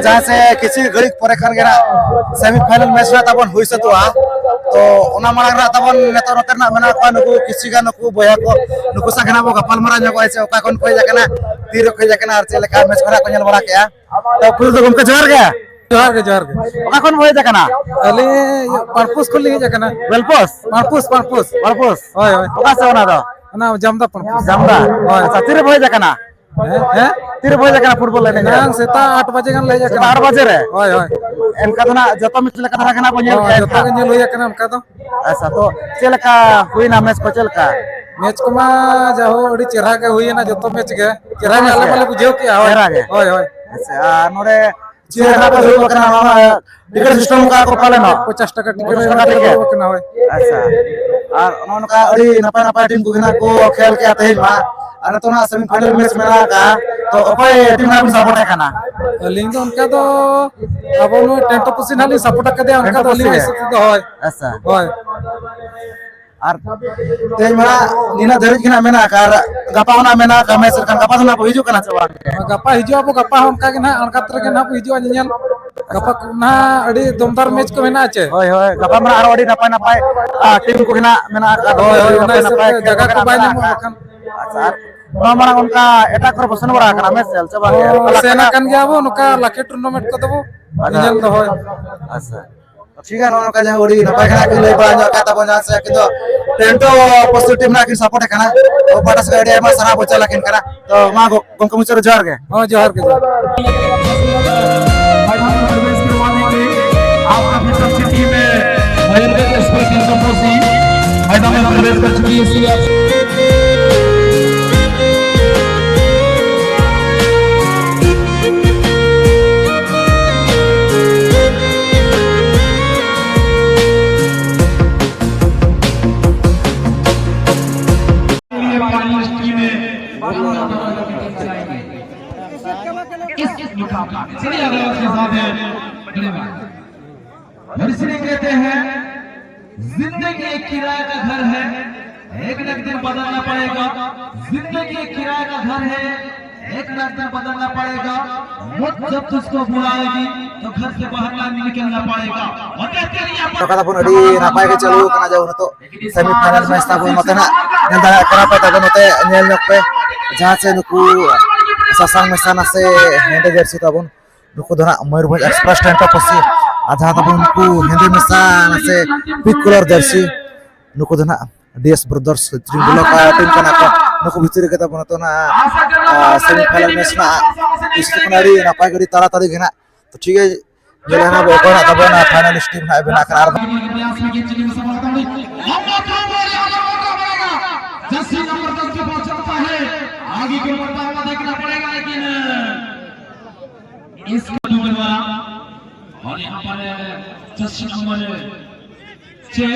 ᱡᱟᱦᱟᱸ ᱥᱮ ᱠᱤᱪᱷᱩ ᱜᱷᱟᱹᱲᱤᱡ ᱯᱚᱨᱮ ᱠᱷᱟᱱ ᱜᱮ ᱱᱟᱜ semi final match ᱨᱮᱱᱟᱜ ᱛᱟᱵᱚᱱ ᱦᱩᱭ ᱥᱟᱹᱛᱚᱜᱼᱟ᱾ ᱛᱚ ᱚᱱᱟ ᱢᱟᱲᱟᱝ ᱨᱮ ᱛᱟᱵᱚᱱ ᱱᱤᱛᱚᱜ ᱱᱚᱛᱮ ᱨᱮᱱᱟᱜ ᱢᱮᱱᱟᱜ ᱠᱚᱣᱟ ᱱᱩᱠᱩ ᱠᱤᱪᱷᱩ ᱜᱟᱱ ᱱᱩᱠᱩ ᱵᱚᱭᱦᱟ ᱠᱚ, ᱱᱩᱠᱩ ᱥᱟᱶ ᱜᱮ ᱱᱟᱜ ᱵᱚ ᱜᱟᱯᱟᱞ ᱢᱟᱨᱟᱣ ᱧᱚᱜᱚᱜᱼᱟ ᱥᱮ ᱚᱠᱟ ᱠᱷᱚᱱ ᱠᱚ ᱦᱮᱡ ᱟᱠᱟᱱᱟ, ᱛᱤ ᱨᱮᱠᱚ ᱦᱮᱡ ᱟᱠᱟᱱᱟ ᱟᱨ ᱪᱮᱫ ᱞᱮᱠᱟ match ᱠᱚ ᱱᱟᱜ ᱠᱚ ᱧᱮᱞ ᱵᱟᱲᱟ ᱠᱮᱜᱼᱟ᱾ ᱛᱚ ᱯᱩᱭᱞᱩ ᱫᱚ ᱜᱚᱢᱠᱮ ᱡᱚᱦᱟᱨ ᱜᱮ᱾ ᱡᱚᱦᱟᱨ ᱜᱮ, ᱡᱚᱦᱟᱨ ᱜᱮ᱾ ᱚᱠᱟ ᱠᱷᱚᱱ ᱵᱚ ᱦᱮᱡ ᱟᱠᱟᱱᱟ? ᱟᱹᱞᱤᱧ ᱯᱟᱨᱯᱩᱥ ᱠᱷᱚᱱ ᱞᱤᱧ ᱦᱮᱡ ᱟᱠᱟᱱᱟ᱾ ᱵᱮᱞᱯᱚᱥ? ᱯᱟᱨᱯᱩᱥ, ᱯᱟᱨᱯᱩᱥ᱾ ᱯᱟᱨᱯᱩᱥ? ᱦᱳᱭ, ᱦᱳᱭ᱾ ᱚᱠᱟ ᱥᱮᱫ ᱚᱱᱟ ᱫᱚ? ᱚᱱᱟ ᱡᱟᱢᱫᱟ ᱯᱟᱨᱯᱩᱥ᱾ ᱡᱟᱢᱫᱟ? ᱦᱳᱭ᱾ ᱟᱪᱪᱷᱟ, ᱛᱤᱨᱮ ᱵᱚ ᱦᱮᱡ ᱟᱠᱟᱱᱟ? ᱦᱮᱸ? ᱦᱮᱸ? ᱛᱤᱨᱮ ᱵᱚ ᱦᱮᱡ ᱟᱠᱟᱱᱟ ᱯᱷᱩᱴᱵᱚᱞ ᱮᱱᱮᱡ ᱧᱮᱞ? ᱮᱱᱟᱝ ᱥᱮᱛᱟᱜ ᱟᱴ ᱵᱟᱡᱮ ᱜᱟᱱ ᱞᱮ ᱦᱮᱡ ᱟᱠᱟᱱᱟ᱾ ᱥᱮᱛᱟᱜ ᱟᱴ ᱵᱟᱡᱮ ᱨᱮ? ᱦᱳᱭ, ᱦᱳᱭ᱾ ᱮᱱᱠᱟ ᱫᱚ ᱱᱟᱜ ᱡᱚᱛᱚ ᱢᱤᱫ ᱞᱮᱠᱟ ᱫᱷᱟᱨᱟ ᱜᱮ ᱱᱟᱜ ᱵᱚ ᱧᱮᱞ ᱦᱳᱭ, ᱠᱮᱜᱼᱟ ᱡᱚᱛᱚ ᱮᱱᱠᱷᱟᱱ᱾ ᱜᱮ ᱧᱮᱞ ᱦᱩᱭ ᱟᱠᱟᱱᱟ ᱚᱱᱠᱟ ᱫᱚ᱾ ᱟᱪᱪᱷᱟ, ᱛᱚ ᱪᱮᱫ ᱞᱮᱠᱟ ᱦᱩᱭᱱᱟ ᱢᱮᱪ ᱠᱚ, ᱪᱮᱫ ᱞᱮᱠᱟ? ᱢᱮᱪ ᱠᱚᱢᱟ ᱡᱟᱦᱳ ᱟᱹᱰᱤ ᱪᱮᱦᱨᱟ ᱜᱮ ᱦᱩᱭᱮᱱᱟ, ᱡᱚᱛᱚ ᱢᱮᱪ ᱜᱮ᱾ ᱪᱮᱦᱨᱟ ᱜᱮ ᱟᱞᱮ ᱢᱟᱞᱮ ᱵᱩᱡᱷᱟᱹᱣ ᱠᱮᱜᱼᱟ, ᱦᱳᱭ᱾ ᱪᱮᱦᱨᱟ ᱜᱮ? ᱦᱳᱭ, ᱦᱳᱭ᱾ ᱟᱪᱪᱷᱟ, ᱟᱨ ᱱᱚᱰᱮ ᱪᱮᱫ ᱞᱮᱠᱟ ᱯᱮ ᱦᱩᱭᱩᱜ ᱠᱟᱱᱟ? ᱱᱚᱣᱟ ᱢᱟ ᱴᱤᱠᱤᱴ ᱥᱤᱥᱴᱮᱢ ᱚᱠᱟ ᱠᱚ ᱯᱟᱞᱮᱱᱚᱜ? ᱯᱚᱪᱟᱥ ᱴᱟᱠᱟ ᱴᱤᱠᱤᱴ ᱯᱚᱪᱟᱥ ᱴᱟᱠᱟ ᱨᱮ ᱴᱤᱠᱤᱴ? ᱦᱩᱭᱩᱜ ᱠᱟᱱᱟ, ᱦᱳᱭ᱾ ᱟᱪᱪᱷᱟ, ᱟᱨ ᱱᱚᱜᱼᱚ ᱱᱚᱝᱠᱟ ᱟᱹᱰᱤ ᱱᱟᱯᱟᱭ ᱱᱟᱯᱟᱭ ᱴᱤᱢ ᱠᱚᱜᱮ ᱱᱟᱜ ᱠᱚ ᱠᱷᱮᱞ ᱠᱮᱜᱼᱟ ᱛᱮᱦᱮᱧ ᱢᱟ, ᱟᱨ ᱱᱤᱛᱚᱜ ᱱᱟᱜ semi final match ᱢᱮᱱᱟᱜ ᱟᱠᱟᱫᱼᱟ, ᱛᱚ ᱚᱠᱚᱭ ᱴᱤᱢ ᱱᱟᱜ ᱵᱤᱱ ᱥᱟᱯᱳᱨᱴ ᱟᱭ ᱠᱟᱱᱟ? ᱟᱹᱞᱤᱧ ᱫᱚ ᱚᱱᱠᱟ ᱫᱚ ᱟᱵᱚ ᱱᱩᱭ ᱴᱮᱱᱴᱳ ᱯᱩᱥᱤ ᱱᱟᱜ ᱞᱤᱧ ᱥᱟᱯᱳᱨᱴ ᱟᱠᱟᱫᱮᱭᱟ, ᱚᱱᱠᱟ ᱫᱚ ᱴᱮᱱᱴᱳ ᱟᱹᱞᱤᱧᱟᱜ ᱯᱩᱥᱤ? ᱦᱤᱥᱟᱹᱵ ᱛᱮᱫᱚ, ᱦᱳᱭ᱾ ᱟᱪᱪᱷᱟ᱾ ᱦᱳᱭ᱾ ᱟᱨ ᱛᱮᱦᱮᱧ ᱢᱟ ᱱᱤᱱᱟᱹᱜ ᱫᱷᱟᱹᱨᱤᱡ ᱜᱮ ᱱᱟᱜ ᱢᱮᱱᱟᱜ ᱟᱠᱟᱫ, ᱟᱨ ᱜᱟᱯᱟ ᱦᱚᱸ ᱱᱟᱜ ᱢᱮᱱᱟᱜ ᱟᱠᱟᱫ ᱢᱮᱪ, ᱮᱱᱠᱷᱟᱱ ᱜᱟᱯᱟ ᱫᱚ ᱱᱟᱜ ᱵᱚ ᱦᱤᱡᱩᱜ ᱠᱟᱱᱟ ᱥᱮ ᱵᱟᱝ? ᱜᱟᱯᱟ ᱦᱤᱡᱩᱜ ᱟᱵᱚ, ᱜᱟᱯᱟ ᱦᱚᱸ ᱚᱱᱠᱟ ᱜᱮ ᱱᱟᱜ ᱟᱬᱜᱟᱛ ᱨᱮᱜᱮ ᱱᱟᱜ ᱵᱚ ᱦᱤᱡᱩᱜᱼᱟ ᱧᱮᱧᱮᱞ᱾ ᱜᱟᱯᱟ ᱱᱟᱜ ᱟᱹᱰᱤ ᱫᱚᱢᱫᱟᱨ ᱢᱮᱪ ᱠᱚ ᱢᱮᱱᱟᱜᱼᱟ ᱪᱮ? ᱦᱳᱭ, ᱦᱳᱭ, ᱜᱟᱯᱟ ᱢᱟ ᱟᱨᱚ ᱟᱹᱰᱤ ᱱᱟᱯᱟᱭ ᱱᱟᱯᱟᱭ, ᱟ, ᱴᱤᱢ ᱠᱚᱜᱮ ᱱᱟᱜ ᱢᱮᱱᱟᱜ ᱟᱠᱟᱫ, ᱦᱳᱭ, ᱦᱳᱭ, ᱟᱹᱰᱤ ᱚᱱᱟ ᱱᱟᱯᱟᱭ ᱦᱤᱥᱟᱹᱵ ᱱᱟᱯᱟᱭ ᱛᱮ ᱠᱷᱮᱞ ᱡᱟᱭᱜᱟ ᱠᱚ ᱠᱚᱜᱮ ᱱᱟᱜ ᱵᱟᱭ ᱢᱮᱱᱟᱜ ᱧᱟᱢᱚᱜᱼᱟ ᱟᱠᱟᱫ᱾ ᱵᱟᱠᱷᱟᱱ᱾ ᱟᱪᱪᱷᱟ, ᱟᱨ ᱱᱚᱣᱟ ᱢᱟᱲᱟᱝ ᱚᱱᱠᱟ ᱮᱴᱟᱜ ᱠᱚᱨᱮ ᱵᱚ ᱥᱮᱱ ᱵᱟᱲᱟ ᱟᱠᱟᱱᱟ ᱢᱮᱪ ᱧᱮᱞ ᱪᱮ ᱵᱟᱝ? ᱦᱚᱸ, ᱥᱮᱱ ᱟᱠᱟᱱ ᱜᱮᱭᱟ ᱵᱚ, ᱱᱚᱝᱠᱟ ᱞᱟᱠᱷᱮ ᱴᱩᱨᱱᱟᱢᱮᱱᱴ ᱠᱚᱫᱚ ᱵᱚ ᱟᱪᱪᱷᱟ᱾ ᱧᱮᱧᱮᱞ ᱫᱚ, ᱦᱳᱭ᱾ ᱟᱪᱪᱷᱟ᱾ ᱴᱷᱤᱠ ᱜᱮᱭᱟ, ᱱᱚᱜᱼᱚ ᱱᱚᱝᱠᱟ ᱡᱟᱦᱟᱸ ᱟᱹᱰᱤ ᱱᱟᱯᱟᱭ ᱜᱮ ᱱᱟᱜ ᱠᱤᱱ ᱞᱟᱹᱭ ᱵᱟᱲᱟ ᱧᱚᱜ ᱟᱠᱟᱫ ᱛᱟᱵᱚᱱᱟ, ᱥᱮ ᱟᱹᱠᱤᱱ ᱫᱚ ᱴᱮᱱᱴᱳ ᱯᱚᱥᱤᱴᱤᱵᱷ ᱱᱟᱜ ᱠᱤᱱ ᱥᱟᱯᱳᱨᱴ ᱟᱠᱟᱱᱟ᱾ ᱛᱚ ᱯᱟᱦᱴᱟ ᱥᱮᱫ ᱟᱹᱰᱤ ᱟᱭᱢᱟ ᱥᱟᱨᱦᱟᱣ ᱵᱚ ᱪᱟᱞ ᱟᱹᱠᱤᱱ ᱠᱟᱱᱟ᱾ ᱛᱚ ᱢᱟ ᱜᱚ-, ᱜᱚᱢᱠᱮ ᱢᱩᱪᱟᱹᱫ ᱨᱮ ᱡᱚᱦᱟᱨ ᱜᱮ᱾ ᱦᱚᱸ, ᱡᱚᱦᱟᱨ ᱜᱮ, ᱡᱚᱦᱟᱨ᱾ मैदान में प्रवेश करवाने के लिए आपका भी उपस्थिति में आयुर्वेद एक्सप्रेस टेंटो पोसी मैदान में प्रवेश कर चुकी है। इस मुकाबला चलिए, अगला उसके साथ है। धन्यवाद। हरि सिंह कहते हैं, जिंदगी एक किराए का घर है, एक ना एक दिन बदलना पड़ेगा। जिंदगी एक किराए का घर है, एक ना एक दिन बदलना पड़ेगा। मत जब तुझको बुलाएगी तो घर से बाहर ना निकलना पड़ेगा। और कहते हैं, ये ᱱᱚᱝᱠᱟ ᱛᱟᱵᱚᱱ ᱟᱹᱰᱤ ᱱᱟᱯᱟᱭ ᱜᱮ ᱪᱟᱹᱞᱩ ᱟᱠᱟᱱᱟ ᱡᱮ ᱱᱤᱛᱚᱜ ᱥᱮᱢᱤ ᱯᱷᱟᱭᱱᱟᱞ ᱢᱮᱪ ᱛᱟᱵᱚᱱ ᱱᱚᱛᱮ ᱱᱟᱜ ᱧᱮᱞ ᱫᱟᱲᱮᱭᱟᱜ ᱠᱟᱱᱟ ᱯᱮ ᱛᱟᱵᱚᱱ ᱱᱚᱛᱮ ᱧᱮᱞ ᱧᱚᱜ ᱯᱮ ᱡᱟᱦᱟᱸ ᱥᱮ ᱱᱩᱠᱩ ᱥᱟᱥᱟᱝ ᱢᱮᱥᱟ ᱱᱟᱥᱮ ᱦᱮᱸᱫᱮ ᱡᱟᱹᱨᱥᱤ ᱛᱟᱵᱚᱱ ᱱᱩᱠᱩ ᱫᱚ ᱱᱟᱜ ᱢᱚᱭᱩᱨᱵᱷᱚᱸᱡᱽ ᱮᱠᱥᱯᱨᱮᱥ ᱴᱮᱱᱴ ᱯᱟᱹᱥᱤ ᱟᱨ ᱡᱟᱦᱟᱸ ᱛᱟᱵᱚᱱ ᱱᱩᱠᱩ ᱦᱮᱸᱫᱮ ᱢᱮᱥᱟ ᱱᱟᱥᱮ ᱯᱤᱝᱠ ᱠᱟᱞᱟᱨ ᱡᱟᱹᱨᱥᱤ ᱱᱩᱠᱩ ᱫᱚ ᱱᱟᱜ ᱰᱤ ᱮᱥ ᱵᱨᱟᱫᱟᱨᱥ ᱛᱨᱤᱝᱜᱩᱞᱟ ᱴᱤᱢ ᱠᱟᱱᱟ ᱠᱚ᱾ ᱱᱩᱠᱩ ᱵᱷᱤᱛᱨᱤ ᱨᱮᱜᱮ ᱛᱟᱵᱚᱱ ᱱᱤᱛᱚᱜ ᱱᱟᱜ ᱥᱮᱢᱤ ᱯᱷᱟᱭᱱᱟᱞ ᱢᱮᱪ ᱱᱟᱜ ᱠᱩᱥᱤ ᱠᱟᱱᱟ ᱟᱹᱰᱤ ᱱᱟᱯᱟᱭ ᱜᱮ ᱟᱹᱰᱤ ᱛᱟᱲᱟᱛᱟᱲᱤ ᱜᱮ ᱱᱟᱜ ᱛᱚ ᱴᱷᱤᱠ ᱜᱮᱭᱟ, ᱧᱮᱞᱟ ᱦᱟᱸᱜ ᱚᱠᱚᱭ ᱱᱟᱜ ᱛᱟᱵᱚᱱ ᱯᱷᱟᱭᱱᱟᱞᱤᱥᱴ ᱴᱤᱢ ᱱᱟᱜ ᱵᱮᱱᱟᱜ ᱠᱟᱱᱟ ᱟᱨ जर्सी नंबर दस के पास चलता है, आगे को बढ़ता हुआ देखना पड़ेगा, लेकिन इसका उम्मीदवार और यहाँ पर जर्सी नंबर छह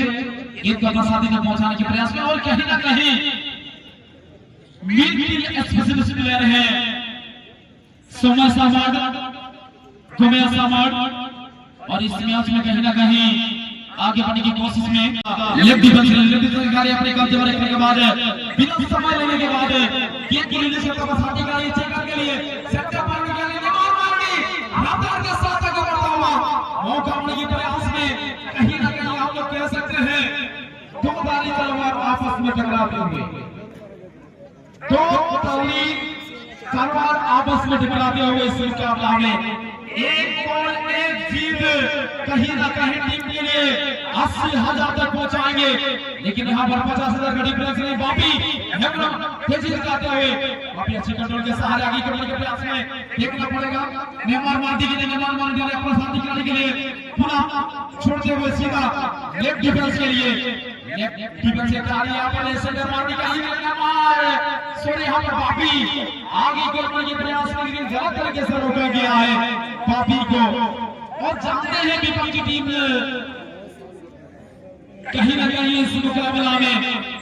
इनको बरसाती तक पहुंचाने के प्रयास में, और कहीं ना कहीं मिड फील्ड स्पेशलिस्ट प्लेयर है सोमय सामाड, गोमय सामाड, और इस मैच में कहीं ना कहीं आगे बढ़ने की कोशिश में लेफ्ट डिफेंस, लेफ्ट डिफेंस के कार्य अपने कब्जे में रखने के बाद बिना समय लेने के बाद गेंद को रिलीज करता हुआ साथी का ये चेक करने के लिए सेंटर पर निकाल लेने और मारने रफ्तार के साथ आगे बढ़ता हुआ मौका होने के प्रयास में कहीं ना कहीं आप लोग कह सकते हैं दो धारी तलवार आपस में टकराते हुए दो तली तलवार आपस में टकराते हुए इस मुकाबला में एक और एक जीत कहीं ना कहीं टीम के लिए अस्सी हजार तक पहुंचाएंगे। लेकिन यहाँ पर पचास हजार का डिफरेंस नहीं, बापी एकदम तेजी से जाते हुए बापी अच्छे कंट्रोल के सहारे आगे करने के प्रयास में देखना पड़ेगा। नेमार मार्दी के लिए, नेमार मार्दी ने अपना साथी खिलाड़ी के लिए पुनः छोड़ते हुए सीधा लेफ्ट डिफेंस के लिए लेफ्ट डिफेंस से खिलाड़ी यहाँ पर सेंटर मारने का ही नेमार, सॉरी, यहाँ पर बापी आगे करने के प्रयास में, लेकिन गलत तरीके से रोका गया है बापी को। और जानते हैं विपक्ष की टीम कहीं ना कहीं इस मुकाबला में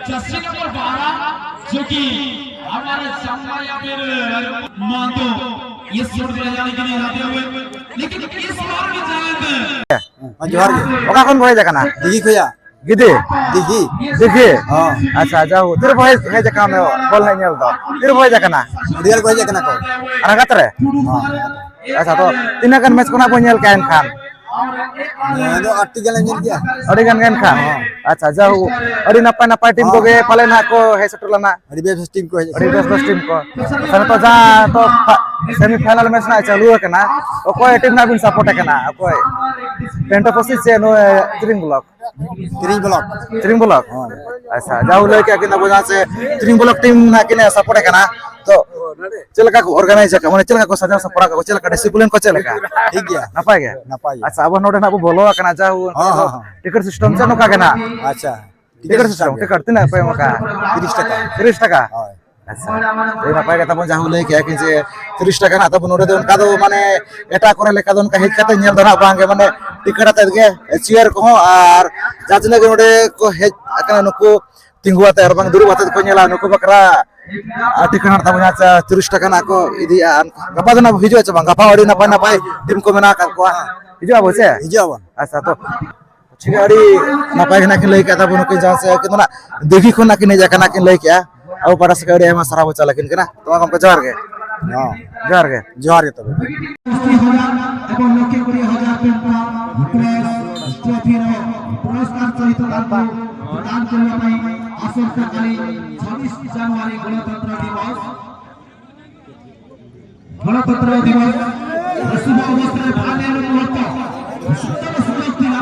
जर्सी नंबर बारह जो कि हमारे चंबा या फिर मातो ये शॉट को ले जाने के लिए जाते हुए, लेकिन इस बार भी जयंत ᱡᱚᱦᱟᱨ ᱜᱮ᱾ ᱚᱠᱟ ᱠᱷᱚᱱ ᱵᱚ ᱦᱮᱡ ᱟᱠᱟᱱᱟ? ᱫᱤᱜᱷᱤ ᱠᱷᱚᱭᱟ᱾ ᱜᱤᱫᱤ? ᱫᱤᱜᱷᱤ᱾ ᱫᱤᱜᱷᱤ? ᱦᱚᱸ᱾ ᱟᱪᱪᱷᱟ, ᱡᱟᱦᱳ, ᱛᱤᱨᱮ ᱯᱮ ᱦᱮᱡ ᱟᱠᱟᱱᱟ ᱵᱚᱞ ᱮᱱᱮᱡ ᱧᱮᱞ ᱫᱚ? ᱛᱤᱨᱮ ᱯᱮ ᱦᱮᱡ ᱟᱠᱟᱱᱟ? ᱟᱹᱰᱤ ᱦᱚᱲ ᱠᱚ ᱦᱮᱡ ᱟᱠᱟᱱᱟ ᱠᱚ᱾ ᱨᱟᱸᱜᱟᱛ ᱨᱮ? ᱦᱚᱸ᱾ ᱟᱪᱪᱷᱟ, ᱛᱚ ᱛᱤᱱᱟᱹᱜ ᱜᱟᱱ ᱢᱮᱪ ᱠᱷᱚᱱᱟᱜ ᱵᱚᱱ ᱧᱮᱞ ᱠᱮᱜᱼᱟ ᱮᱱᱠᱷᱟᱱ? ᱱᱤᱭᱟᱹ ᱫᱚ ᱟᱴ ᱴᱤ ᱜᱟᱱ ᱞᱮ ᱧᱮᱞ ᱠᱮᱜᱼᱟ᱾ ᱟᱹᱰᱤ ᱜᱟᱱ ᱜᱮ ᱮᱱᱠᱷᱟᱱ? ᱦᱚᱸ᱾ ᱟᱪᱪᱷᱟ, ᱡᱟᱦᱳ, ᱟᱹᱰᱤ ᱱᱟᱯᱟᱭ ᱱᱟᱯᱟᱭ ᱴᱤᱢ ᱦᱚᱸ᱾ ᱠᱚᱜᱮ ᱯᱟᱞᱮ ᱱᱟᱦᱟᱜ ᱠᱚ ᱦᱮᱡ ᱥᱮᱴᱮᱨ ᱞᱮᱱᱟ᱾ ᱟᱹᱰᱤ ᱵᱮᱥ ᱵᱮᱥ ᱴᱤᱢ ᱠᱚ ᱦᱮᱡ ᱟᱹᱰᱤ ᱟᱠᱟᱱᱟ᱾ ᱵᱮᱥ ᱵᱮᱥ ᱴᱤᱢ ᱠᱚ᱾ ᱟᱪᱪᱷᱟ, ᱱᱤᱛᱚᱜ ᱡᱟᱦᱟᱸ ᱱᱤᱛᱚᱜ ᱯᱷᱟ-, semi final match ᱱᱟᱦᱟᱜ ᱪᱟᱹᱞᱩ ᱟᱠᱟᱱᱟ, ᱚᱠᱚᱭ ᱴᱤᱢ ᱱᱟᱦᱟᱜ ᱵᱤᱱ support ᱟᱠᱟᱱᱟ? ᱚᱠᱚᱭ? ᱯᱮᱱᱴᱟᱯᱚᱥᱤ ᱥᱮ ᱱᱩᱭ ᱛᱨᱤᱝ ᱵᱞᱚᱠ? ᱛᱨᱤᱝ ᱵᱞᱚᱠ᱾ ᱛᱨᱤᱝ ᱵᱞᱚᱠ? ᱦᱚᱸ᱾ ᱟᱪᱪᱷᱟ, ᱡᱟᱦᱳ ᱞᱟᱹᱭ ᱠᱮᱜᱼᱟ ᱠᱤᱱ ᱟᱵᱚ ᱡᱟᱦᱟᱸ ᱥᱮ ᱛᱨᱤᱝ ᱵᱞᱚᱠ ᱴᱤᱢ ᱱᱟᱦᱟᱜ ᱠᱤᱱ support ᱟᱠᱟᱱᱟ, ᱛᱚ ᱪᱮᱫ ᱞᱮᱠᱟ ᱠᱚ organize ᱟᱠᱟᱫ, ᱢᱟᱱᱮ ᱪᱮᱫ ᱞᱮᱠᱟ ᱠᱚ ᱥᱟᱡᱟᱣ ᱥᱟᱯᱲᱟᱣ ᱟᱠᱟᱫ ᱠᱚ, ᱪᱮᱫ ᱞᱮᱠᱟ discipline ᱠᱚ ᱪᱮᱫ ᱞᱮᱠᱟ? ᱴᱷᱤᱠ ᱜᱮᱭᱟ᱾ ᱱᱟᱯᱟᱭ ᱜᱮ? ᱱᱟᱯᱟᱭ ᱜᱮ᱾ ᱟᱪᱪᱷᱟ, ᱟᱵᱚ ᱱᱚᱰᱮ ᱱᱟᱦᱟᱜ ᱵᱚ ᱵᱚᱞᱚ ᱟᱠᱟᱱᱟ, ᱡᱟᱦᱳ ᱦᱚᱸ, ᱦᱚᱸ, ᱦᱚᱸ᱾ ᱴᱤᱠᱤᱴ system ᱪᱮᱫ ᱱᱚᱝᱠᱟ ᱜᱮ ᱱᱟᱦᱟᱜ? ᱟᱪᱪᱷᱟ᱾ ᱴᱤᱠᱤᱴ system, ᱜᱮ᱾ ᱴᱤᱠᱤᱴ ᱛᱤᱱᱟᱹᱜ ᱯᱮ ᱮᱢ ᱟᱠᱟᱫᱼᱟ? ᱛᱤᱨᱤᱥ ᱴᱟᱠᱟ᱾ ᱛᱤᱨᱤᱥ ᱴᱟᱠᱟ? ᱦᱳᱭ᱾ ᱟᱪᱪᱷᱟ, ᱟᱹᱰᱤ ᱱᱟᱯᱟᱭ ᱠᱟᱛᱷᱟ ᱵᱚᱱ ᱡᱟᱦᱳ ᱞᱟᱹᱭ ᱠᱮᱜᱼᱟ ᱠᱤ ᱡᱮ ᱛᱤᱨᱤᱥ ᱴᱟᱠᱟ ᱱᱟᱦᱟᱜ ᱛᱟᱵᱚᱱ ᱱᱚᱰᱮ ᱫᱚ, ᱚᱱᱠᱟ ᱫᱚ ᱢᱟᱱᱮ ᱮᱴᱟᱜ ᱠᱚᱨᱮ ᱞᱮᱠᱟ ᱫᱚ ᱚᱱᱠᱟ ᱦᱮᱡ ᱠᱟᱛᱮ ᱧᱮᱞ ᱫᱚ ᱱᱟᱦᱟᱜ ᱵᱟᱝ ᱜᱮ, ᱢᱟᱱᱮ ᱴᱤᱠᱤᱴ ᱟᱛᱮᱫ ᱜᱮ chair ᱠᱚᱦᱚᱸ ᱟᱨ ᱡᱟᱦᱟᱸ ᱛᱤᱱᱟᱹᱜ ᱜᱮ ᱱᱚᱰᱮ ᱠᱚ ᱦᱮᱡ ᱟᱠᱟᱱᱟ ᱱᱩᱠᱩ ᱛᱤᱸᱜᱩ ᱟᱛᱮ ᱟᱨ ᱵᱟᱝ ᱫᱩᱲᱩᱵ ᱟᱛᱮ ᱠᱚ ᱧᱮᱞᱟ, ᱱᱩᱠᱩ ᱵᱟᱠᱷᱨᱟ ᱟᱨ ᱴᱤᱠᱤᱴ ᱱᱟᱦᱟᱜ ᱛᱟᱵᱚᱱ ᱡᱟᱦᱟᱸ ᱛᱤᱨᱤᱥ ᱴᱟᱠᱟ ᱱᱟᱦᱟᱜ ᱠᱚ ᱤᱫᱤᱭᱟ᱾ ᱟᱨ ᱜᱟᱯᱟ ᱫᱚ ᱱᱟᱦᱟᱜ ᱦᱤᱡᱩᱜᱼᱟ ᱪᱮ ᱵᱟᱝ? ᱜᱟᱯᱟ ᱟᱹᱰᱤ ᱱᱟᱯᱟᱭ ᱱᱟᱯᱟᱭ ᱴᱤᱢ ᱠᱚ ᱢᱮᱱᱟᱜ ᱟᱠᱟᱫ ᱠᱚᱣᱟ᱾ ᱦᱤᱡᱩᱜ ᱟᱵᱚ ᱥᱮ? ᱦᱤᱡᱩᱜ ᱟᱵᱚᱱ᱾ ᱟᱪᱪᱷᱟ, ᱛᱚ ᱴᱷᱤᱠ ᱜᱮᱭᱟ, ᱟᱹᱰᱤ ᱱᱟᱯᱟᱭ ᱜᱮ ᱱᱟᱦᱟᱜ ᱠᱤᱱ ᱞᱟᱹᱭ ᱠᱮᱫ ᱛᱟᱵᱚᱱ, ᱱᱩᱠᱤᱱ ᱡᱟᱦᱟᱸ ᱥᱮ ᱠᱤᱱ ᱚᱱᱟ ᱫᱤᱜᱷᱤ ᱠᱷᱚᱱ ᱱᱟᱦᱟᱜ ᱠᱤᱱ ᱦᱮᱡ ᱟᱠᱟᱱᱟ, ᱠᱤᱱ ᱞᱟᱹᱭ ᱠᱮᱜᱼᱟ᱾ ᱟᱵᱚ ᱯᱟᱦᱴᱟ ᱥᱮᱫ ᱠᱷᱚᱱ ᱟᱹᱰᱤ ᱟᱭᱢᱟ ᱥᱟᱨᱦᱟᱣ ᱵᱚᱱ ᱪᱟᱞ ᱟᱹᱠᱤᱱ ᱠᱟᱱᱟ᱾ ᱛᱚ ᱢᱟ ᱜᱚᱢᱠᱮ ᱡᱚᱦᱟᱨ ᱜᱮ᱾ ᱦᱚᱸ᱾ ᱡᱚᱦᱟᱨ ᱜᱮ᱾ ᱡᱚᱦᱟᱨ ᱜᱮ ᱛᱚᱵᱮ᱾ ᱯᱚᱸᱪᱤᱥ ᱦᱟᱡᱟᱨ ᱮᱵᱚᱝ ᱞᱚᱠᱷᱮ ᱠᱩᱲᱤ ᱦᱟᱡᱟᱨ ᱴᱟᱠᱟ ᱯᱨᱟᱭᱤᱡᱽ ᱴᱨᱚᱯᱷᱤ ᱨᱮ ᱯᱩᱨᱚᱥᱠᱟᱨ ᱥᱚᱦᱤᱛ ᱫᱟᱱ ᱠᱚ ᱫᱟᱱ ᱠᱚ ᱞᱟᱹᱜᱤᱫ ᱟᱥᱚᱨ ᱥᱟᱠᱟᱞᱤ ᱪᱷᱟᱵᱵᱤᱥ ᱡᱟᱱᱩᱣᱟᱨᱤ ᱜᱚᱬᱚᱛᱚᱱᱛᱨᱚ ᱫᱤᱵᱚᱥ ᱜᱚᱬᱚᱛᱚᱱᱛᱨᱚ ᱫᱤᱵᱚᱥ ᱥᱩᱵᱷ ᱚᱵᱚᱥᱛᱟ ᱨᱮ ᱵᱷᱟᱜᱽ ᱞᱮᱱ ᱢᱚᱦᱚᱛ ᱥᱩᱵᱤᱫᱷᱟ ᱥᱩᱡᱳᱜᱽ ᱛᱤᱱᱟ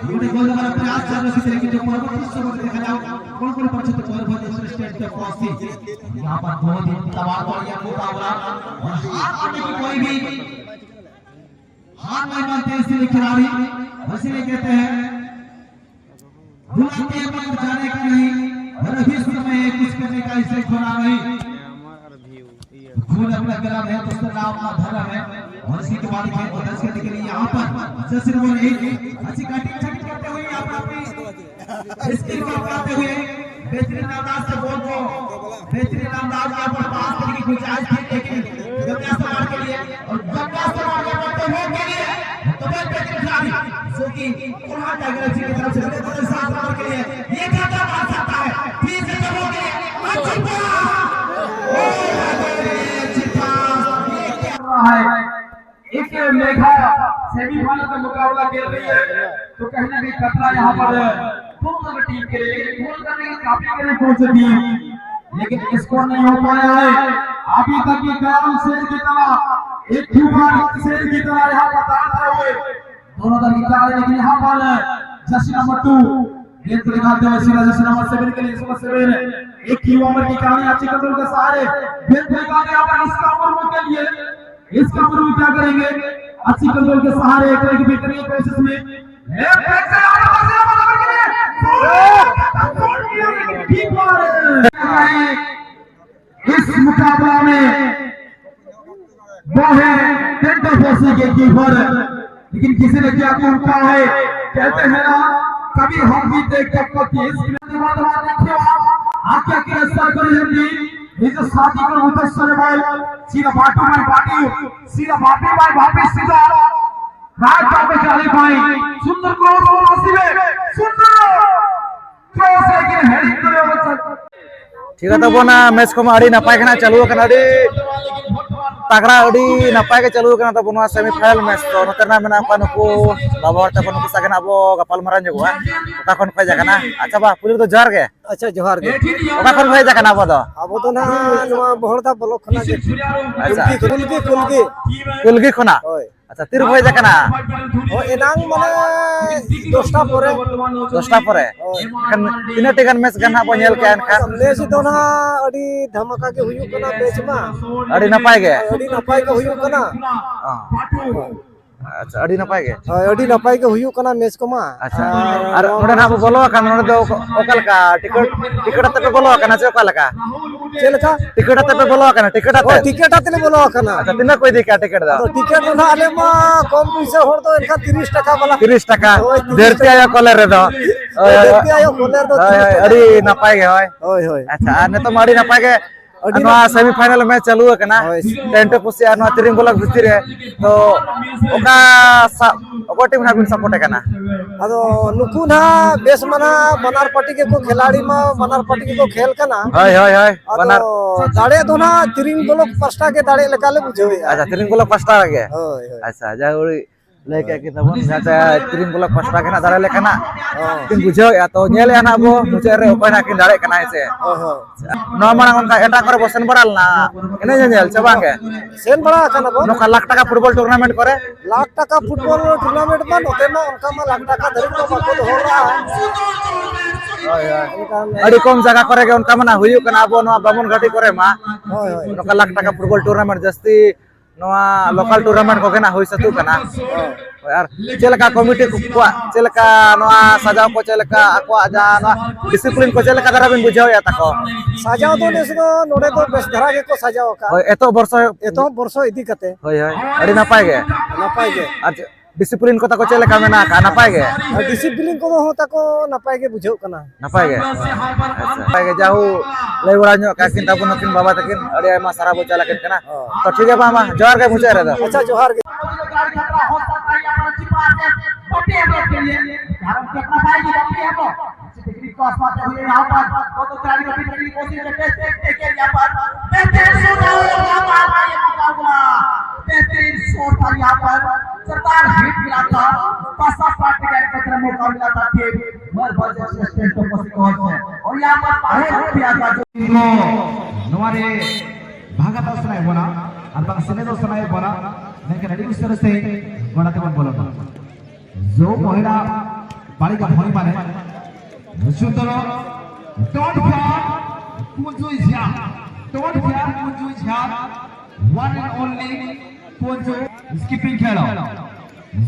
ᱱᱚᱰᱮ ᱜᱚᱞ ᱫᱚᱵᱟᱨ ᱯᱨᱟᱭᱟᱥ ᱪᱟᱨ ᱨᱟᱥᱤ ᱛᱮ ᱠᱤᱱᱛᱩ ᱯᱚᱨᱚᱵᱚᱨᱛᱤ ᱥᱚᱢᱚᱭ ᱨᱮ ᱫᱮᱠᱷᱟ ᱡᱟᱣ ᱠᱚᱲ ᱠᱚᱲ ᱯᱟᱨᱪᱷᱟ ᱛᱮ ᱢᱚᱭᱩᱨᱵᱷᱚᱸᱡᱽ ᱥᱴᱮᱴ ᱛᱮ ᱯᱚᱥᱤ ᱭᱟᱦᱟᱸ ᱯᱟᱨ ᱫᱚ ᱫᱤᱱ ᱛᱟᱵᱟᱨ ᱠᱚ ᱭᱟᱦᱟᱸ ᱢᱩᱠᱟᱵᱞᱟ ᱚᱨ ᱦᱟᱨ ᱢᱟᱱᱮ ᱠᱤ ᱠᱚᱭ ᱵᱷᱤ ᱦᱟᱨ ᱢᱟᱱᱮ ᱢᱟᱱᱛᱮ ᱤᱥᱞᱤᱭᱮ ᱠᱷᱤᱞᱟᱲᱤ ᱤᱥᱞᱤᱭᱮ ᱠᱦᱛᱮ ᱦᱮᱸ बुलाते हैं मगर जाने का नहीं, और अभी समय है कुछ करने का इसे खोना नहीं। खून अपना कलम है, दोस्तों नाम अपना धर्म है, और इसी के बाद खेल को दस करने के लिए यहाँ पर जैसे नंबर एक अच्छी कटिंग छटिंग करते हुए यहाँ पर अपनी स्किल को अपनाते हुए बेहतरीन अंदाज से बॉल को बेहतरीन अंदाज में यहाँ पर पास करने की गुंजाइश थी, लेकिन गंगा समाज के लिए और गंगा समाज में बंदे हो के लिए तो भाई बेहतरीन खिलाड़ी जो कि कोल्हान टाइगर एफसी की तरफ से बिल्कुल साफ का मुकाबला खेल रही है, तो कहीं ना कहीं खतरा यहाँ पर दोनों की टीम के लिए। लेकिन गोल करने की काफी करीब पहुंच चुकी है, लेकिन स्कोर नहीं हो पाया है। अभी तक ये कायम शेर की तरह, एक बार शेर की तरह यहाँ पर दौड़ते हुए दोनों दल की चाल है, लेकिन यहाँ पर जर्सी नंबर टू गेंद को निकालते हुए सीधा जर्सी नंबर सेवन के लिए। नंबर सेवन, एक ही ओवर की कहानी, अच्छी कंट्रोल के सहारे गेंद को निकालते यहाँ पर इसका ओवर के लिए। इसका प्रभु क्या करेंगे? अच्छी कंट्रोल के सहारे एक रन की बेहतरीन कोशिश में लेफ्ट लेग से आगे पास, यहाँ पर ओवर के लिए। कीपर। इस मुकाबला में वो है टेंडर फॉसी के कीपर, लेकिन किसी ने क्या तुम कहा है? कहते हैं ना, कभी हम भी देख तक पति इस देखिए आप, आके के सर कर लेंगे। ये जो शादी कर उधर सर भाई, सीधा बाटू भाई बाटी, सीधा बापी भाई बापी, सीधा राज बापे चाली भाई। सुंदर क्रॉस और आसिफ है, सुंदर क्रॉस, लेकिन हेडिंग करे। ᱴᱷᱤᱠ ᱜᱮᱭᱟ ᱛᱟᱵᱚᱱᱟ, ᱢᱮᱪ ᱠᱚᱢᱟ ᱟᱹᱰᱤ ᱱᱟᱯᱟᱭ ᱜᱮ ᱱᱟᱜ ᱪᱟᱹᱞᱩ ᱟᱠᱟᱱᱟ, ᱟᱹᱰᱤ ᱛᱟᱜᱽᱲᱟ, ᱟᱹᱰᱤ ᱱᱟᱯᱟᱭ ᱜᱮ ᱪᱟᱹᱞᱩ ᱟᱠᱟᱱᱟ ᱛᱟᱵᱚᱱᱟ ᱥᱮᱢᱤ ᱯᱷᱟᱭᱱᱟᱞ ᱢᱮᱪ᱾ ᱛᱚ ᱱᱚᱛᱮ ᱨᱮᱱᱟᱜ ᱢᱮᱱᱟᱜ ᱠᱚᱣᱟ ᱱᱩᱠᱩ ᱵᱟᱵᱟ ᱦᱚᱲ ᱛᱟᱠᱚ, ᱱᱩᱠᱩ ᱥᱟᱶ ᱜᱮ ᱱᱟᱜ ᱟᱵᱚ ᱜᱟᱯᱟᱞ ᱢᱟᱨᱟᱣ ᱧᱚᱜᱚᱜᱼᱟ᱾ ᱚᱠᱟ ᱠᱷᱚᱱ ᱯᱮ ᱦᱮᱡ ᱟᱠᱟᱱᱟ? ᱟᱪᱪᱷᱟ ᱵᱟ, ᱯᱩᱭᱞᱩ ᱫᱚ ᱡᱚᱦᱟᱨ ᱜᱮ᱾ ᱟᱪᱪᱷᱟ, ᱡᱚᱦᱟᱨ ᱜᱮ᱾ ᱚᱠᱟ ᱠᱷᱚᱱ ᱯᱮ ᱦᱮᱡ ᱟᱠᱟᱱᱟ ᱟᱵᱚ ᱫᱚ? ᱟᱵᱚ ᱫᱚ ᱱᱟᱦᱟᱜ ᱱᱚᱣᱟ ᱵᱚᱦᱚᱲᱫᱟ ᱵᱞᱚᱠ ᱠᱷᱚᱱᱟᱜ ᱜᱮ᱾ ᱟᱪᱪᱷᱟ᱾ ᱠᱩᱞᱜᱤ, ᱠᱩᱞᱜᱤ, ᱠᱩᱞᱜᱤ᱾ ᱠᱩᱞᱜᱤ ᱠᱷᱚᱱᱟᱜ? ᱦᱳᱭ᱾ ᱟᱪᱪᱷᱟ, ᱛᱤᱨᱮ ᱯᱮ ᱦᱮᱡ ᱟᱠᱟᱱᱟ? ᱦᱳᱭ, ᱮᱱᱟᱝ ᱢᱟᱱᱮ ᱫᱚᱥᱴᱟ ᱯᱚᱨᱮ᱾ ᱫᱚᱥᱴᱟ ᱯᱚᱨᱮ? ᱦᱳᱭ᱾ ᱮᱱᱠᱷᱟᱱ ᱛᱤᱱᱟᱹᱜ ᱴᱤ ᱜᱟᱱ ᱢᱮᱪ ᱜᱟᱱ ᱦᱟᱸᱜ ᱵᱚᱱ ᱧᱮᱞ ᱠᱮᱜᱼᱟ ᱮᱱᱠᱷᱟᱱ? ᱢᱮᱪ ᱫᱚ ᱱᱟᱦᱟᱜ ᱟᱹᱰᱤ ᱫᱷᱟᱢᱟᱠᱟ ᱜᱮ ᱦᱩᱭᱩᱜ ᱠᱟᱱᱟ ᱢᱮᱪ ᱢᱟ᱾ ᱟᱹᱰᱤ ᱱᱟᱯᱟᱭ ᱜᱮ? ᱟᱹᱰᱤ ᱱᱟᱯᱟᱭ ᱜᱮ ᱦᱩᱭᱩᱜ ᱠᱟᱱᱟ᱾ ᱚ᱾ ᱟᱪᱪᱷᱟ, ᱟᱹᱰᱤ ᱱᱟᱯᱟᱭ ᱜᱮ? ᱦᱳᱭ, ᱟᱹᱰᱤ ᱱᱟᱯᱟᱭ ᱜᱮ ᱦᱩᱭᱩᱜ ᱠᱟᱱᱟ ᱢᱮᱪ ᱠᱚᱢᱟ᱾ ᱟᱪᱪᱷᱟ, ᱟᱨ ᱟᱨ ᱱᱚᱣᱟ ᱱᱚᱰᱮ ᱱᱟᱦᱟᱜ ᱵᱚ ᱵᱚᱞᱚ ᱟᱠᱟᱱᱟ, ᱱᱚᱰᱮ ᱫᱚ ᱚᱠᱟ ᱞᱮᱠᱟ ᱴᱤᱠᱤᱴ, ᱴᱤᱠᱤᱴ ᱟᱛᱮ ᱯᱮ ᱵᱚᱞᱚ ᱟᱠᱟᱱᱟ ᱥᱮ ᱚᱠᱟ ᱞᱮᱠᱟ? ᱪᱮᱫ ᱞᱮᱠᱟ? ᱴᱤᱠᱤᱴ ᱟᱛᱮ ᱯᱮ ᱵᱚᱞᱚ ᱟᱠᱟᱱᱟ, ᱴᱤᱠᱤᱴ ᱟᱛᱮ? ᱦᱳᱭ, ᱴᱤᱠᱤᱴ ᱟᱛᱮ ᱞᱮ ᱵᱚᱞᱚ ᱟᱠᱟᱱᱟ᱾ ᱟᱪᱪᱷᱟ, ᱛᱤᱱᱟᱹᱜ ᱠᱚ ᱤᱫᱤ ᱠᱟᱜᱼᱟ ᱴᱤᱠᱤᱴ ᱫᱚ? ᱟᱫᱚ ᱴᱤᱠᱤᱴ ᱫᱚ ᱱᱟᱦᱟᱜ ᱟᱞᱮ ᱢᱟ ᱠᱚᱢ ᱯᱩᱭᱥᱟᱹ ᱦᱚᱲ ᱫᱚ ᱮᱱᱠᱷᱟᱱ ᱛᱤᱨᱤᱥ ᱴᱟᱠᱟ ᱵᱟᱞᱟ᱾ ᱛᱤᱨᱤᱥ ᱴᱟᱠᱟ᱾ ᱦᱳᱭ, ᱛᱤᱨᱤᱥ ᱫᱷᱟᱹᱨᱛᱤ ᱴᱟᱠᱟ᱾ ᱟᱭᱳ ᱠᱚᱞᱮ ᱨᱮᱫᱚ᱾ ᱦᱳᱭ, ᱦᱳᱭ᱾ ᱫᱷᱟᱹᱨᱛᱤ ᱟᱭᱳ ᱠᱚᱞᱮ ᱨᱮᱫᱚ ᱦᱳᱭ, ᱛᱤᱨᱤᱥ ᱦᱳᱭ, ᱴᱟᱠᱟ᱾ ᱟᱹᱰᱤ ᱱᱟᱯᱟᱭ ᱜᱮ, ᱦᱳᱭ᱾ ᱦᱳᱭ, ᱦᱳᱭ᱾ ᱟᱪᱪᱷᱟ, ᱟᱨ ᱱᱤᱛᱚᱜ ᱢᱟ ᱟᱹᱰᱤ ᱱᱟᱯᱟᱭ ᱜᱮ ᱟᱹᱰᱤ ᱱᱚᱣᱟ ᱱᱟᱯᱟᱭ᱾ ᱥᱮᱢᱤ ᱯᱷᱟᱭᱱᱟᱞ ᱢᱮᱪ ᱪᱟᱹᱞᱩ ᱟᱠᱟᱱᱟ᱾ ᱦᱳᱭ᱾ ᱴᱮᱱᱴ ᱯᱩᱥᱤ ᱟᱨ ᱱᱚᱣᱟ ᱛᱤᱨᱤᱝ ᱵᱞᱚᱠ ᱵᱷᱤᱛᱤᱨ ᱨᱮ᱾ ᱛᱚ ᱚᱠᱟ ᱥᱟ-, ᱚᱠᱚᱭ ᱴᱤᱢ ᱱᱟᱦᱟᱜ ᱵᱤᱱ ᱥᱟᱯᱳᱨᱴ ᱟᱠᱟᱱᱟ? ᱟᱫᱚ ᱱᱩᱠᱩ ᱱᱟᱦᱟᱜ ᱵᱮᱥ ᱢᱟ ᱱᱟᱦᱟᱜ ᱵᱟᱱᱟᱨ ᱯᱟᱨᱴᱤ ᱜᱮᱠᱚ ᱠᱷᱮᱞᱟᱲᱤ ᱢᱟ ᱵᱟᱱᱟᱨ ᱯᱟᱨᱴᱤ ᱜᱮᱠᱚ ᱠᱷᱮᱞ ᱠᱟᱱᱟ᱾ ᱦᱳᱭ, ᱦᱳᱭ, ᱦᱳᱭ᱾ ᱟᱫᱚ ᱵᱟᱱᱟᱨ᱾ ᱫᱟᱲᱮ ᱫᱚ ᱱᱟᱦᱟᱜ ᱛᱤᱨᱤᱝ ᱵᱞᱚᱠ ᱯᱟᱥᱴᱟ ᱜᱮ ᱫᱟᱲᱮ ᱞᱮᱠᱟ ᱞᱮ ᱵᱩᱡᱷᱟᱹᱣᱮᱫᱼᱟ᱾ ᱟᱪᱪᱷᱟ, ᱛᱤᱨᱤᱝ ᱵᱞᱚᱠ ᱯᱟᱥᱴᱟ ᱜᱮ? ᱦᱳᱭ, ᱦᱳᱭ᱾ ᱟᱪᱪᱷᱟ, ᱡᱟᱭᱦᱳᱠ, ᱞᱟᱹᱭ ᱠᱮᱫ ᱠᱤᱱ ᱛᱟᱵᱚᱱ, ᱡᱟᱛᱮ ᱛᱤᱨᱤᱝ block ᱯᱟᱥᱴᱟ ᱜᱮ ᱱᱟᱜ ᱫᱟᱲᱮ ᱞᱮᱠᱟᱱᱟᱜ ᱦᱚᱸ᱾ ᱠᱤᱱ ᱵᱩᱡᱷᱟᱹᱣᱮᱫᱼᱟ᱾ ᱛᱚ, ᱧᱮᱞᱮᱫᱼᱟ ᱱᱟᱜ ᱵᱚ ᱢᱩᱪᱟᱹᱫ ᱨᱮ ᱚᱠᱚᱭ ᱱᱟᱜ ᱠᱤᱱ ᱫᱟᱲᱮᱭᱟᱜ ᱠᱟᱱᱟ, ᱦᱮᱸ ᱥᱮ? ᱦᱳᱭ, ᱦᱳᱭ᱾ ᱱᱚᱣᱟ ᱢᱟᱲᱟᱝ ᱚᱱᱠᱟ ᱮᱴᱟᱜ ᱠᱚᱨᱮ ᱵᱚ ᱥᱮᱱ ᱵᱟᱲᱟ ᱞᱮᱱᱟ ᱮᱱᱮᱡ ᱧᱮᱧᱮᱞ, ᱥᱮ ᱵᱟᱝ ᱜᱮ? ᱥᱮᱱ ᱵᱟᱲᱟ ᱟᱠᱟᱱᱟ ᱵᱚ᱾ ᱱᱚᱝᱠᱟ ᱞᱟᱠᱷ ᱴᱟᱠᱟ football tournament ᱠᱚᱨᱮ? ᱞᱟᱠᱷ ᱴᱟᱠᱟ football tournament ᱢᱟ ᱱᱚᱛᱮ ᱢᱟ ᱚᱱᱠᱟ ᱢᱟ ᱞᱟᱠᱷ ᱴᱟᱠᱟ ᱫᱷᱟᱹᱨᱤᱡ ᱫᱚ ᱵᱟᱠᱚ ᱫᱚᱦᱚ ᱞᱮᱫᱼᱟ᱾ ᱦᱳᱭ, ᱦᱳᱭ᱾ ᱮᱱᱠᱷᱟᱱ ᱟᱹᱰᱤ ᱠᱚᱢ ᱡᱟᱭᱜᱟ ᱠᱚᱨᱮ ᱜᱮ ᱚᱱᱠᱟ ᱢᱟ ᱱᱟᱜ ᱦᱩᱭᱩᱜ ᱠᱟᱱᱟ, ᱟᱵᱚ ᱱᱚᱣᱟ ᱵᱟᱢᱩᱱ ᱜᱷᱟᱴᱤ ᱠᱚᱨᱮ ᱢᱟ᱾ ᱦᱳᱭ, ᱦᱳᱭ᱾ ᱱᱚᱝᱠᱟ ᱞᱟᱠᱷ ᱴᱟᱠᱟ football tournament ᱡᱟᱹᱥᱛᱤ ᱱᱚᱣᱟ local tournament ᱠᱚᱜᱮ ᱱᱟᱜ ᱦᱩᱭ ᱥᱟᱹᱛᱚᱜ ᱠᱟᱱᱟ᱾ ᱦᱳᱭ᱾ ᱦᱳᱭ, ᱟᱨ ᱪᱮᱫ ᱞᱮᱠᱟ committee ᱠᱚᱣᱟᱜ, ᱪᱮᱫ ᱞᱮᱠᱟ ᱱᱚᱣᱟ ᱥᱟᱡᱟᱣ ᱠᱚ, ᱪᱮᱫ ᱞᱮᱠᱟ ᱟᱠᱚᱣᱟᱜ ᱡᱟᱦᱟᱸ ᱱᱚᱣᱟ discipline ᱠᱚ, ᱪᱮᱫ ᱞᱮᱠᱟ ᱫᱷᱟᱨᱟ ᱵᱤᱱ ᱵᱩᱡᱷᱟᱹᱣᱮᱫᱼᱟ ᱛᱟᱠᱚ? ᱥᱟᱡᱟᱣ ᱫᱚ ᱱᱮᱥ ᱫᱚ ᱱᱚᱰᱮ ᱫᱚ ᱵᱮᱥ ᱫᱷᱟᱨᱟ ᱜᱮᱠᱚ ᱥᱟᱡᱟᱣ ᱟᱠᱟᱫᱼᱟ᱾ ᱦᱳᱭ, ᱮᱛᱚᱦᱚᱵ ᱵᱚᱨᱥᱚ᱾ ᱮᱛᱚᱦᱚᱵ ᱵᱚᱨᱥᱚ ᱤᱫᱤ ᱠᱟᱛᱮ᱾ ᱦᱳᱭ, ᱦᱳᱭ, ᱟᱹᱰᱤ ᱱᱟᱯᱟᱭ ᱜᱮ᱾ ᱱᱟᱯᱟᱭ ᱜᱮ᱾ ᱟᱨ ᱪᱮᱫ discipline ᱠᱚ ᱛᱟᱠᱚ ᱪᱮᱫ ᱞᱮᱠᱟ ᱢᱮᱱᱟᱜ ᱟᱠᱟᱫᱼᱟ? ᱱᱟᱯᱟᱭ ᱜᱮ? ᱟᱨ discipline ᱠᱚᱫᱚ ᱦᱚᱸ ᱛᱟᱠᱚ ᱱᱟᱯᱟᱭ ᱜᱮ ᱵᱩᱡᱷᱟᱹᱜ ᱠᱟᱱᱟ᱾ ᱱᱟᱯᱟᱭ ᱜᱮ? ᱟᱪᱪᱷᱟ, ᱱᱟᱯᱟᱭ ᱜᱮ᱾ ᱡᱟᱦᱳ, ᱞᱟᱹᱭ ᱵᱟᱲᱟ ᱧᱚᱜ ᱠᱟᱜ ᱠᱤᱱ ᱛᱟᱵᱚᱱ ᱱᱩᱠᱤᱱ ᱵᱟᱵᱟ ᱛᱟᱹᱠᱤᱱ, ᱟᱹᱰᱤ ᱟᱭᱢᱟ ᱥᱟᱨᱦᱟᱣ ᱵᱚ ᱪᱟᱞ ᱟᱹᱠᱤᱱ ᱠᱟᱱᱟ᱾ ᱦᱚᱸ᱾ ᱛᱚ, ᱴᱷᱤᱠ ᱜᱮᱭᱟ, ᱢᱟ, ᱢᱟ, ᱡᱚᱦᱟᱨ ᱜᱮ ᱢᱩᱪᱟᱹᱫ ᱨᱮᱫᱚ᱾ ᱟᱪᱪᱷᱟ, ᱡᱚᱦᱟᱨ ᱜᱮ᱾ बेहतरीन शॉट था यहाँ पर, सरदार हिट मिला था, पासा पार्टी का एकत्र मौका मिला था, टीम मर बजे स्टेट को कोसी को से, और यहाँ पर पासा भी आता जो को नवारे भागा दस नहीं बना, और बंग सिने दस नहीं बना, लेकिन अड़ी उस तरह से गोड़ा ते मत बोलो। जो महिला बालिका भंग माने सुंदर, don't fear, Kunju Jha, don't fear, Kunju Jha, one and only Kunju. Skipping खेल।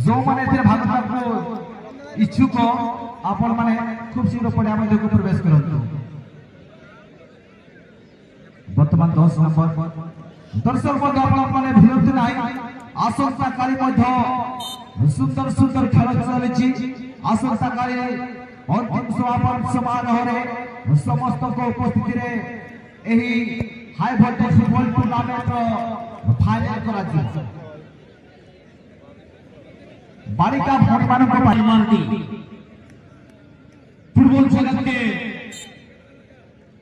जो माने तेरे भाग को इच्छुक हो, आपण माने खूब शीघ्र पड़े आम प्रवेश करंतु। ବର୍ତ୍ତମାନ ଦଶ ନମ୍ବର। ଦର୍ଶକ ବନ୍ଧୁ, ଆପଣମାନେ ବିରକ୍ତ ନାହିଁ। ଆସନ୍ତାକାଲି ମଧ୍ୟ ସୁନ୍ଦର ସୁନ୍ଦର ଖେଳ ଚାଲିଛି। ଆସନ୍ତାକାଲି ଅନ୍ତିମ ସମାପନ ସମାରୋହରେ ସମସ୍ତଙ୍କ ଉପସ୍ଥିତିରେ ଏହି ହାଇ ଭୋଲ୍ଟେଜ ଫୁଟବଲ ଟୁର୍ଣ୍ଣାମେଣ୍ଟର ଫାଇନାଲ କରାଯିବ। ବାଳିକା ଭଉଣୀମାନଙ୍କ ପାଇଁ ମାର୍ଡି ଫୁଟବଲ ଜଗତ के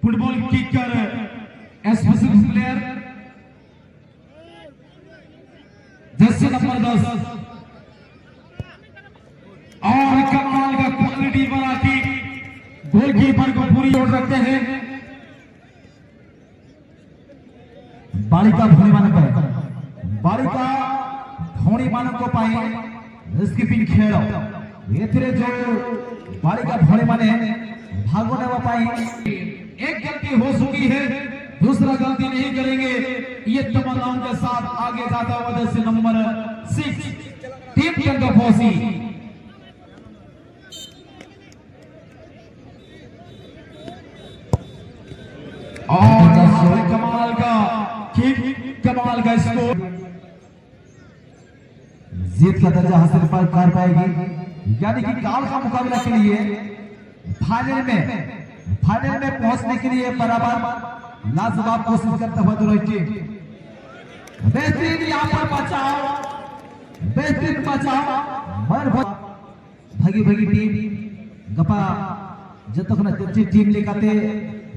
football kicker, special player, Jersey number दस। गोलकीपर को पूरी ओर रखते हैं। ବାଳିକା ଭଉଣୀମାନଙ୍କ ପାଇଁ, ବାଳିକା ଭଉଣୀମାନଙ୍କ ପାଇଁ ସ୍କିପିଂ ଖେଳ। ଏଥିରେ ଯୋଉ ବାଳିକା ଭଉଣୀମାନେ ଭାଗ ନେବା ପାଇଁ, एक गलती हो चुकी है, दूसरा गलती नहीं करेंगे। ये तमन्नाओं के साथ आगे जाता हुआ जर्सी नंबर सिक्स, टीम टंगापोशी। और यहाँ पे कमाल का किक, कमाल का स्कोर। जीत का दर्जा हासिल पा-, कर पाएगी, यानी कि काल का मुकाबला के लिए फाइनल में, फाइनल में पहुंचने के लिए बराबर लाजवाब कोशिश करता हुआ दोनों टीम। बेहतरीन यहाँ पर बचाव, बेहतरीन बचाव। मर भ- ᱵᱷᱟᱹᱜᱤ ᱵᱷᱟᱹᱜᱤ ᱴᱤᱢ ᱜᱟᱯᱟ ᱡᱚᱛᱚ ᱠᱷᱚᱱᱟᱜ ᱡᱟᱹᱥᱛᱤ ᱴᱤᱢ ᱞᱮᱠᱟᱛᱮ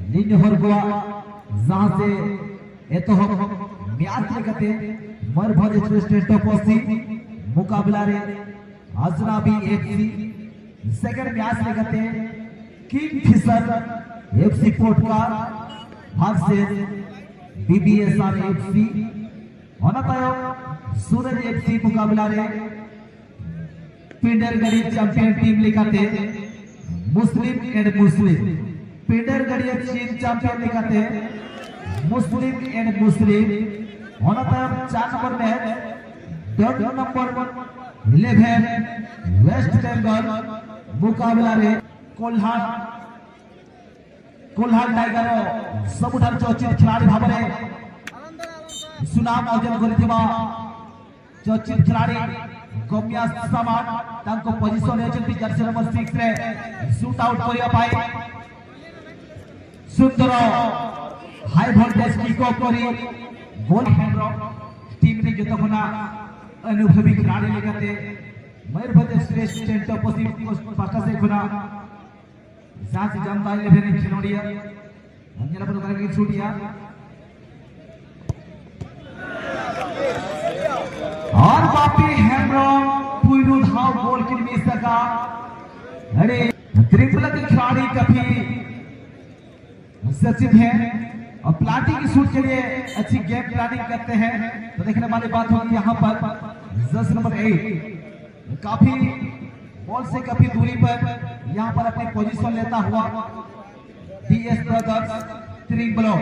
ᱞᱤᱧ ᱱᱮᱦᱚᱨ ᱠᱚᱣᱟ, ᱡᱟᱦᱟᱸ ᱥᱮ ᱮᱛᱚᱦᱚᱵ ᱢᱮᱪ ᱞᱮᱠᱟᱛᱮ ᱢᱚᱭᱩᱨᱵᱷᱚᱸᱡᱽ ᱮᱠᱥᱯᱨᱮᱥ ᱴᱮᱱᱴ ᱚᱯᱚᱥᱤ ᱢᱩᱠᱟᱵᱞᱟ ᱨᱮ ᱟᱡᱽᱱᱟᱵᱤ ᱮᱯᱷ ᱥᱤ, ᱥᱮᱠᱮᱱᱰ ᱢᱮᱪ ᱞᱮᱠᱟᱛᱮ ᱠᱤᱝ ᱯᱷᱤᱥᱟᱨ ᱮᱯᱷ ᱥᱤ ᱯᱚᱴᱠᱟ versus B B S R F C, ᱚᱱᱟ ᱛᱟᱭᱚᱢ ᱥᱩᱨᱟᱡᱽ ᱮᱯᱷ ᱥᱤ ᱢᱩᱠᱟᱵᱞᱟ ᱨᱮ ᱯᱤᱱᱰᱟᱨ ᱜᱟᱹᱰᱤ ᱪᱟᱢᱯᱤᱭᱟᱱ ᱴᱤᱢ ᱞᱮᱠᱟᱛᱮ ᱢᱩᱥᱞᱤᱢ ᱮᱱᱰ ᱢᱩᱥᱞᱤᱢ, ᱯᱤᱱᱰᱟᱨ ᱜᱟᱹᱰᱤ ᱪᱤᱱ ᱪᱟᱢᱯᱤᱭᱟᱱ ᱞᱮᱠᱟᱛᱮ ᱢᱩᱥᱞᱤᱢ ᱮᱱᱰ ᱢᱩᱥᱞᱤᱢ᱾ ᱚᱱᱟ ᱛᱟᱭᱚᱢ ᱪᱟᱨ ᱱᱚᱢᱵᱚᱨ ᱢᱮᱪ ᱫᱚᱥ ᱱᱚᱢᱵᱚᱨ ᱤᱞᱮᱵᱷᱮᱱ ᱳᱭᱮᱥᱴ ᱵᱮᱝᱜᱚᱞ ᱢᱩᱠᱟᱵᱞᱟ ᱨᱮ ᱠᱚᱞᱦᱟᱱ, ᱠᱚᱞᱦᱟᱱ ᱴᱟᱭᱜᱟᱨ ᱥᱚᱵᱩᱴᱷᱟᱨ ᱪᱚᱨᱪᱤᱛ ᱠᱷᱤᱞᱟᱲᱤ ᱵᱷᱟᱵᱽᱨᱮ ସୁନାମ ଅର୍ଜନ କରିଥିବା ଚର୍ଚ୍ଚିତ ଖିଲାଡ଼ି ଗମ୍ୟା ସାମାଲ ତାଙ୍କ ପୋଜିସନ ନେଇଛନ୍ତି ଜର୍ସି ନମ୍ବର ସିକ୍ସ ରେ ସୁଟ୍ ଆଉଟ୍ କରିବା ପାଇଁ। ସୁନ୍ଦର ହାଇ ଭୋଲ୍ଟେଜ କିକ୍ ଅଫ୍ କରି ଗୋଲ ହେଡର ଟିମ୍ ରେ ଯତନ ଅନୁଭବୀ ଖିଲାଡ଼ି ଲେଖାତେ Mayurbhanj express tent opposite past ସେଇ ଖୁନା ଯାହା ଜାମତା ଇଲେଭେନ ରେ ᱧᱮᱞ ᱟᱵᱚᱱ ᱚᱠᱟ ᱞᱮᱠᱟ ᱠᱤᱱ ᱥᱩᱴ ᱮᱜᱼᱟ᱾ ᱟᱨ ᱵᱟᱯᱤ ᱦᱮᱢᱵᱨᱚᱢ ᱯᱩᱭᱞᱩ ᱫᱷᱟᱣ ᱜᱳᱞ ᱠᱤᱱ ᱢᱤᱥ ᱟᱠᱟᱫᱼᱟ᱾ ᱟᱹᱰᱤ त्रिपुरा के खिलाड़ी काफी सचिव हैं और प्लानिंग की शूट के लिए अच्छी गेम प्लानिंग करते हैं। तो देखने वाली बात होगी यहाँ पर जर्सी नंबर एट काफी बॉल से काफी दूरी पर यहाँ पर अपनी पोजीशन लेता हुआ डीएस ब्रदर्स त्रिंग ब्लॉक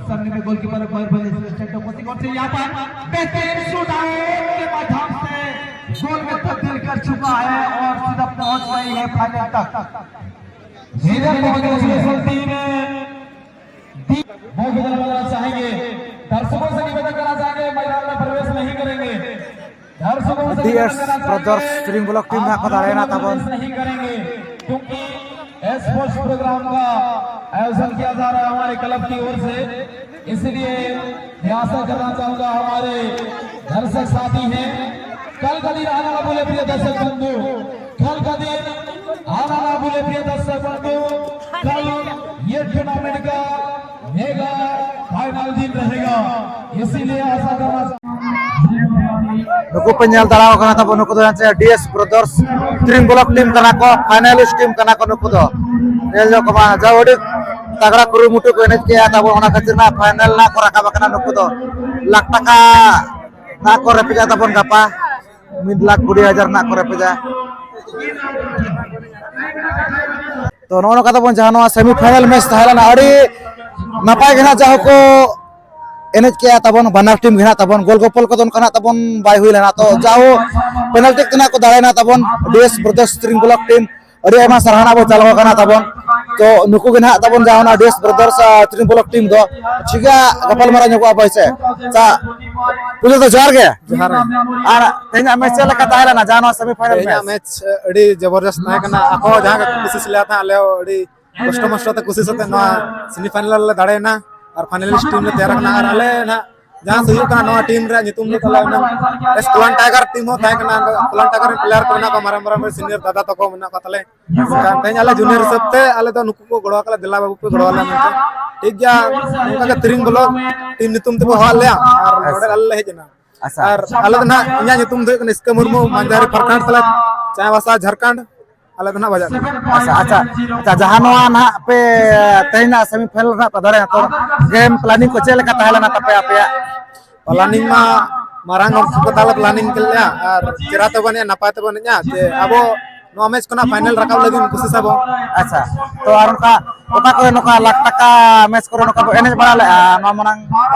सामने में गोलकीपर अकबर भाई स्टेट कोचिंग और से यहाँ पर बेहतरीन शूट आउट के माध्यम से गोल में तब्दील कर चुका है और सीधा पहुंच गई है फाइनल तक। सीधा पहुंच गई है। टीम बहुत विनम्र करना चाहेंगे, दर्शकों से निवेदन करना चाहेंगे, मैदान में प्रवेश नहीं करेंगे। दर्शकों से निवेदन डीएस करना चाहेंगे, ब्रदर्स स्ट्रिंग ब्लॉक टीम में आप आपको दाड़े ना प्रवेश तबन। नहीं करेंगे, क्योंकि स्पोर्ट्स प्रोग्राम का आयोजन किया जा रहा है हमारे क्लब की ओर से, इसलिए मैं आशा करना चाहूंगा हमारे दर्शक साथी हैं, कल का दिन आना ना भूले प्रिय दर्शक बंधु, कल का दिन आना ना भूले प्रिय दर्शक बंधु। कल ये टूर्नामेंट का मेगा फाइनल दिन रहेगा, इसीलिए आशा करना चाहूंगा। ᱱᱩᱠᱩ ᱯᱮ ᱧᱮᱞ ᱫᱟᱲᱮᱭᱟᱠᱚ ᱠᱟᱱᱟ ᱛᱟᱵᱚᱱ, ᱱᱩᱠᱩ ᱫᱚ ᱪᱮᱫ ᱰᱤᱮᱥ ᱵᱨᱟᱫᱟᱨᱥ ᱛᱨᱤᱝ ᱵᱞᱚᱠ ᱴᱤᱢ ᱠᱟᱱᱟ ᱠᱚ, ᱯᱷᱟᱭᱱᱟᱞᱤᱥᱴ ᱴᱤᱢ ᱠᱟᱱᱟ ᱠᱚ ᱱᱩᱠᱩ ᱫᱚ᱾ ᱧᱮᱞ ᱧᱚᱜ ᱠᱚᱢᱟ, ᱡᱟ ᱟᱹᱰᱤ ᱛᱟᱜᱲᱟ ᱠᱩᱨᱩᱢᱩᱴᱩ ᱠᱚ ᱮᱱᱮᱡ ᱠᱮᱜᱼᱟ ᱛᱟᱵᱚᱱ, ᱚᱱᱟ ᱠᱷᱟᱹᱛᱤᱨ ᱱᱟᱜ ᱯᱷᱟᱭᱱᱟᱞ ᱱᱟᱜ ᱠᱚ ᱨᱟᱠᱟᱵ ᱟᱠᱟᱱᱟ ᱱᱩᱠᱩ ᱫᱚ᱾ ᱞᱟᱠᱷ ᱴᱟᱠᱟ ᱱᱟᱜ ᱠᱚ ᱨᱮᱯᱮᱡᱟ ᱛᱟᱵᱚᱱ ᱜᱟᱯᱟ, ᱢᱤᱫ ᱞᱟᱠᱷ ᱠᱩᱲᱤ ᱦᱟᱡᱟᱨ ᱱᱟᱜ ᱠᱚ ᱨᱮᱯᱮᱡᱟ᱾ ᱛᱚ, ᱱᱚᱜᱼᱚ ᱱᱚᱝᱠᱟ ᱛᱟᱵᱚᱱ ᱡᱟᱦᱟᱸ ᱱᱚᱣᱟ ᱥᱮᱢᱤ ᱯᱷᱟᱭᱱᱟᱞ ᱢᱮᱪ ᱛᱟᱦᱮᱸ ᱞᱮᱱᱟ, ᱟᱹᱰᱤ ᱱᱟᱯᱟᱭ ᱜᱮ ᱱᱟᱜ ᱡᱟᱦᱳ ᱠᱚ ᱮᱱᱮᱡ ᱠᱮᱜᱼᱟ ᱛᱟᱵᱚᱱ, ᱵᱟᱱᱟᱨ ᱴᱤᱢ ᱜᱮ ᱱᱟᱜ ᱛᱟᱵᱚᱱ᱾ ᱜᱳᱞ ᱜᱳᱯᱚᱞ ᱠᱚᱫᱚ ᱚᱱᱠᱟ ᱱᱟᱜ ᱛᱟᱵᱚᱱ ᱵᱟᱭ ᱦᱩᱭ ᱞᱮᱱᱟ᱾ ᱛᱚ, ᱡᱟᱦᱳ ᱯᱮᱱᱟᱞᱴᱤ ᱛᱮ ᱱᱟᱜ ᱠᱚ ᱫᱟᱲᱮᱭᱮᱱᱟ ᱛᱟᱵᱚᱱ ᱰᱤᱮᱥ ᱵᱨᱟᱫᱟᱨᱥ ᱛᱨᱤᱝ ᱵᱞᱚᱠ ᱴᱤᱢ᱾ ᱟᱹᱰᱤ ᱟᱭᱢᱟ ᱥᱟᱨᱦᱟᱣ ᱱᱟᱜ ᱵᱚᱱ ᱪᱟᱞ ᱟᱠᱚ ᱠᱟᱱᱟ ᱛᱟᱵᱚᱱ᱾ ᱛᱚ, ᱱᱩᱠᱩ ᱜᱮ ᱱᱟᱜ ᱛᱟᱵᱚᱱ ᱡᱟᱦᱟᱸ ᱚᱱᱟ ᱰᱤᱮᱥ ᱵᱨᱟᱫᱟᱨᱥ, ᱟ, ᱛᱨᱤᱝ ᱵᱞᱚᱠ ᱴᱤᱢ ᱫᱚ᱾ ᱴᱷᱤᱠ ᱜᱮᱭᱟ, ᱜᱟᱯᱟᱞ ᱢᱟᱨᱟᱣ ᱧᱚᱜᱚᱜᱼᱟ ᱵᱚᱭ ᱥᱮ᱾ ᱟᱪᱪᱷᱟ, ᱯᱩᱭᱞᱩ ᱫᱚ ᱡᱚᱦᱟᱨ ᱜᱮ᱾ ᱡᱚᱦᱟᱨ ᱜᱮ᱾ ᱟᱨ ᱛᱮᱦᱮᱧᱟᱜ ᱢᱮᱪ ᱪᱮᱫ ᱞᱮᱠᱟ ᱛᱟᱦᱮᱸ ᱞᱮᱱᱟ, ᱡᱟᱦᱟᱸ ᱱᱚᱣᱟ ᱥᱮᱢᱤ ᱯᱷᱟᱭᱱᱟᱞ ᱛᱮᱦᱮᱧᱟᱜ ᱢᱮᱪ? ᱢᱮᱪ ᱟᱹᱰᱤ ᱡᱚᱵᱚᱨᱫᱚᱥᱛ ᱛᱟᱦᱮᱸ ᱠᱟᱱᱟ᱾ ᱟᱠᱚ ᱡᱟᱦᱟᱸ ᱠᱚ ᱠᱩᱥᱤᱥ ᱞᱮᱫᱟ ᱛᱟᱦᱮᱸ, ᱟᱞᱮ ᱦᱚᱸ ᱟᱹᱰᱤ ᱠᱚᱥᱴᱚ ᱢᱚᱥᱴᱚ ᱛᱮ ᱠᱩᱥᱤᱥ ᱟᱛᱮ ᱱᱚᱣᱟ ᱥᱮᱢᱤ ᱯᱷᱟᱭᱱᱟᱞ ᱞᱮ ᱫᱟᱲᱮᱭᱮᱱᱟ ᱟᱨ ᱯᱷᱟᱭᱱᱟᱞᱤᱥᱴ ᱴᱤᱢ ᱞᱮ ᱛᱮᱭᱟᱨ ᱟᱠᱟᱱᱟ᱾ ᱟᱨ ᱟᱞᱮ ᱱᱟᱦᱟᱜ ᱡᱟᱦᱟᱸ ᱦᱩᱭᱩᱜ ᱠᱟᱱᱟ, ᱱᱚᱣᱟ ᱴᱤᱢ ᱨᱮᱭᱟᱜ ᱧᱩᱛᱩᱢ ᱫᱚ ᱛᱟᱦᱞᱮ ᱚᱱᱟ ᱮᱥ ᱠᱚᱞᱟᱱ ᱴᱟᱭᱜᱟᱨ ᱴᱤᱢ ᱦᱚᱸ ᱛᱟᱦᱮᱸ ᱠᱟᱱᱟ᱾ ᱠᱚᱞᱟᱱ ᱴᱟᱭᱜᱟᱨ ᱨᱮᱱ ᱯᱞᱮᱭᱟᱨ ᱠᱚ ᱢᱮᱱᱟᱜ ᱠᱚᱣᱟ, ᱢᱟᱨᱟᱝ ᱢᱟᱨᱟᱝ ᱨᱮᱱ ᱥᱤᱱᱤᱭᱚᱨ ᱫᱟᱫᱟ ᱛᱟᱠᱚ ᱢᱮᱱᱟᱜ ᱠᱚᱣᱟ᱾ ᱛᱟᱦᱞᱮ ᱢᱮᱱᱠᱷᱟᱱ ᱛᱮᱦᱮᱧ ᱟᱞᱮ ᱡᱩᱱᱤᱭᱚᱨ ᱦᱤᱥᱟᱹᱵ ᱛᱮ ᱟᱞᱮ ᱫᱚ ᱱᱩᱠᱩ ᱠᱚ ᱜᱚᱲᱚ ᱟᱠᱟᱫ ᱞᱮ, ᱫᱮᱞᱟ ᱵᱟᱹᱵᱩ ᱯᱮ ᱜᱚᱲᱚ ᱟᱞᱮ ᱢᱮᱱᱛᱮ᱾ ᱴᱷᱤᱠ ᱜᱮᱭᱟ, ᱱᱚᱝᱠᱟ ᱜᱮ ᱛᱤᱨᱤᱝ ᱵᱞᱚᱠ ᱴᱤᱢ ᱧᱩᱛᱩᱢ ᱛᱮᱠᱚ ᱦᱚᱦᱚ ᱟᱫ ᱞᱮᱭᱟ ᱟᱨ ᱱᱚᱰᱮ ᱟᱞᱮ ᱞᱮ ᱦᱮᱡ ᱮᱱᱟ᱾ ᱟᱪᱪᱷᱟ᱾ ᱟᱨ ᱟᱞᱮ ᱫᱚ ᱱᱟᱦᱟᱜ, ᱤᱧᱟᱹᱜ ᱧᱩᱛᱩᱢ ᱫᱚ ᱦᱩᱭᱩᱜ ᱠᱟᱱᱟ ᱤᱥᱠᱟ ᱢᱩᱨᱢᱩ, ᱢᱟᱱᱡᱷᱟᱨᱤ ᱯᱨᱚᱠᱷᱚᱸᱰ ᱛᱟᱞᱮ, ᱪᱟᱭᱵᱟᱥᱟ, ᱡᱷᱟᱲᱠᱷᱚᱸᱰ᱾ ᱟᱞᱮ ᱫᱚ ᱱᱟᱦᱟᱜ ᱵᱟᱡᱟᱜ ᱠᱟᱱᱟ᱾ ᱟᱪᱪᱷᱟ, ᱟᱪᱪᱷᱟ, ᱟᱪᱪᱷᱟ, ᱡᱟᱦᱟᱸ ᱱᱚᱣᱟ ᱱᱟᱦᱟᱜ ᱯᱮ ᱛᱮᱦᱮᱧ ᱱᱟᱜ ᱥᱮᱢᱤ ᱯᱷᱟᱭᱱᱟᱞ ᱨᱮ ᱱᱟᱜ ᱯᱮ ᱫᱟᱲᱮᱭᱟᱜᱼᱟ, ᱛᱚ ᱜᱮᱢ ᱯᱞᱟᱱᱤᱝ ᱠᱚ ᱪᱮᱫ ᱞᱮᱠᱟ ᱛᱟᱦᱮᱸ ᱞᱮᱱᱟ ᱛᱟᱯᱮ ᱟᱯᱮᱭᱟᱜ? ᱯᱞᱟᱱᱤᱝ ᱢᱟ ᱢᱟᱨᱟᱝ ᱚᱠᱛᱚ ᱠᱚ ᱛᱟᱦᱞᱮ ᱯᱞᱟᱱᱤᱝ ᱠᱮᱫ ᱞᱮᱭᱟ, ᱟᱨ ᱪᱮᱦᱨᱟ ᱛᱮ ᱵᱟᱹᱱᱩᱜᱼᱟ, ᱱᱟᱯᱟᱭ ᱛᱮ ᱵᱟᱹᱱᱩᱜᱼᱟ, ᱡᱮ ᱟᱵᱚ ᱱᱚᱣᱟ ᱢᱮᱪ ᱠᱷᱚᱱᱟᱜ ᱯᱷᱟᱭᱱᱟᱞ ᱨᱟᱠᱟᱵ ᱞᱟᱹᱜᱤᱫ ᱠᱩᱥᱤᱥ ᱟᱵᱚ᱾ ᱟᱪᱪᱷᱟ, ᱛᱚ ᱟᱨ ᱚᱱᱠᱟ ᱚᱠᱟ ᱠᱚᱨᱮ ᱱᱚᱝᱠᱟ ᱞᱟᱠᱷ ᱴᱟᱠᱟ ᱢᱮᱪ ᱠᱚᱨᱮ ᱱᱚᱝᱠᱟ ᱵᱚ ᱮᱱᱮᱡ ᱵᱟᱲᱟ ᱞᱮᱜᱼᱟ ᱱᱚᱣᱟ ᱢᱟᱲᱟᱝ?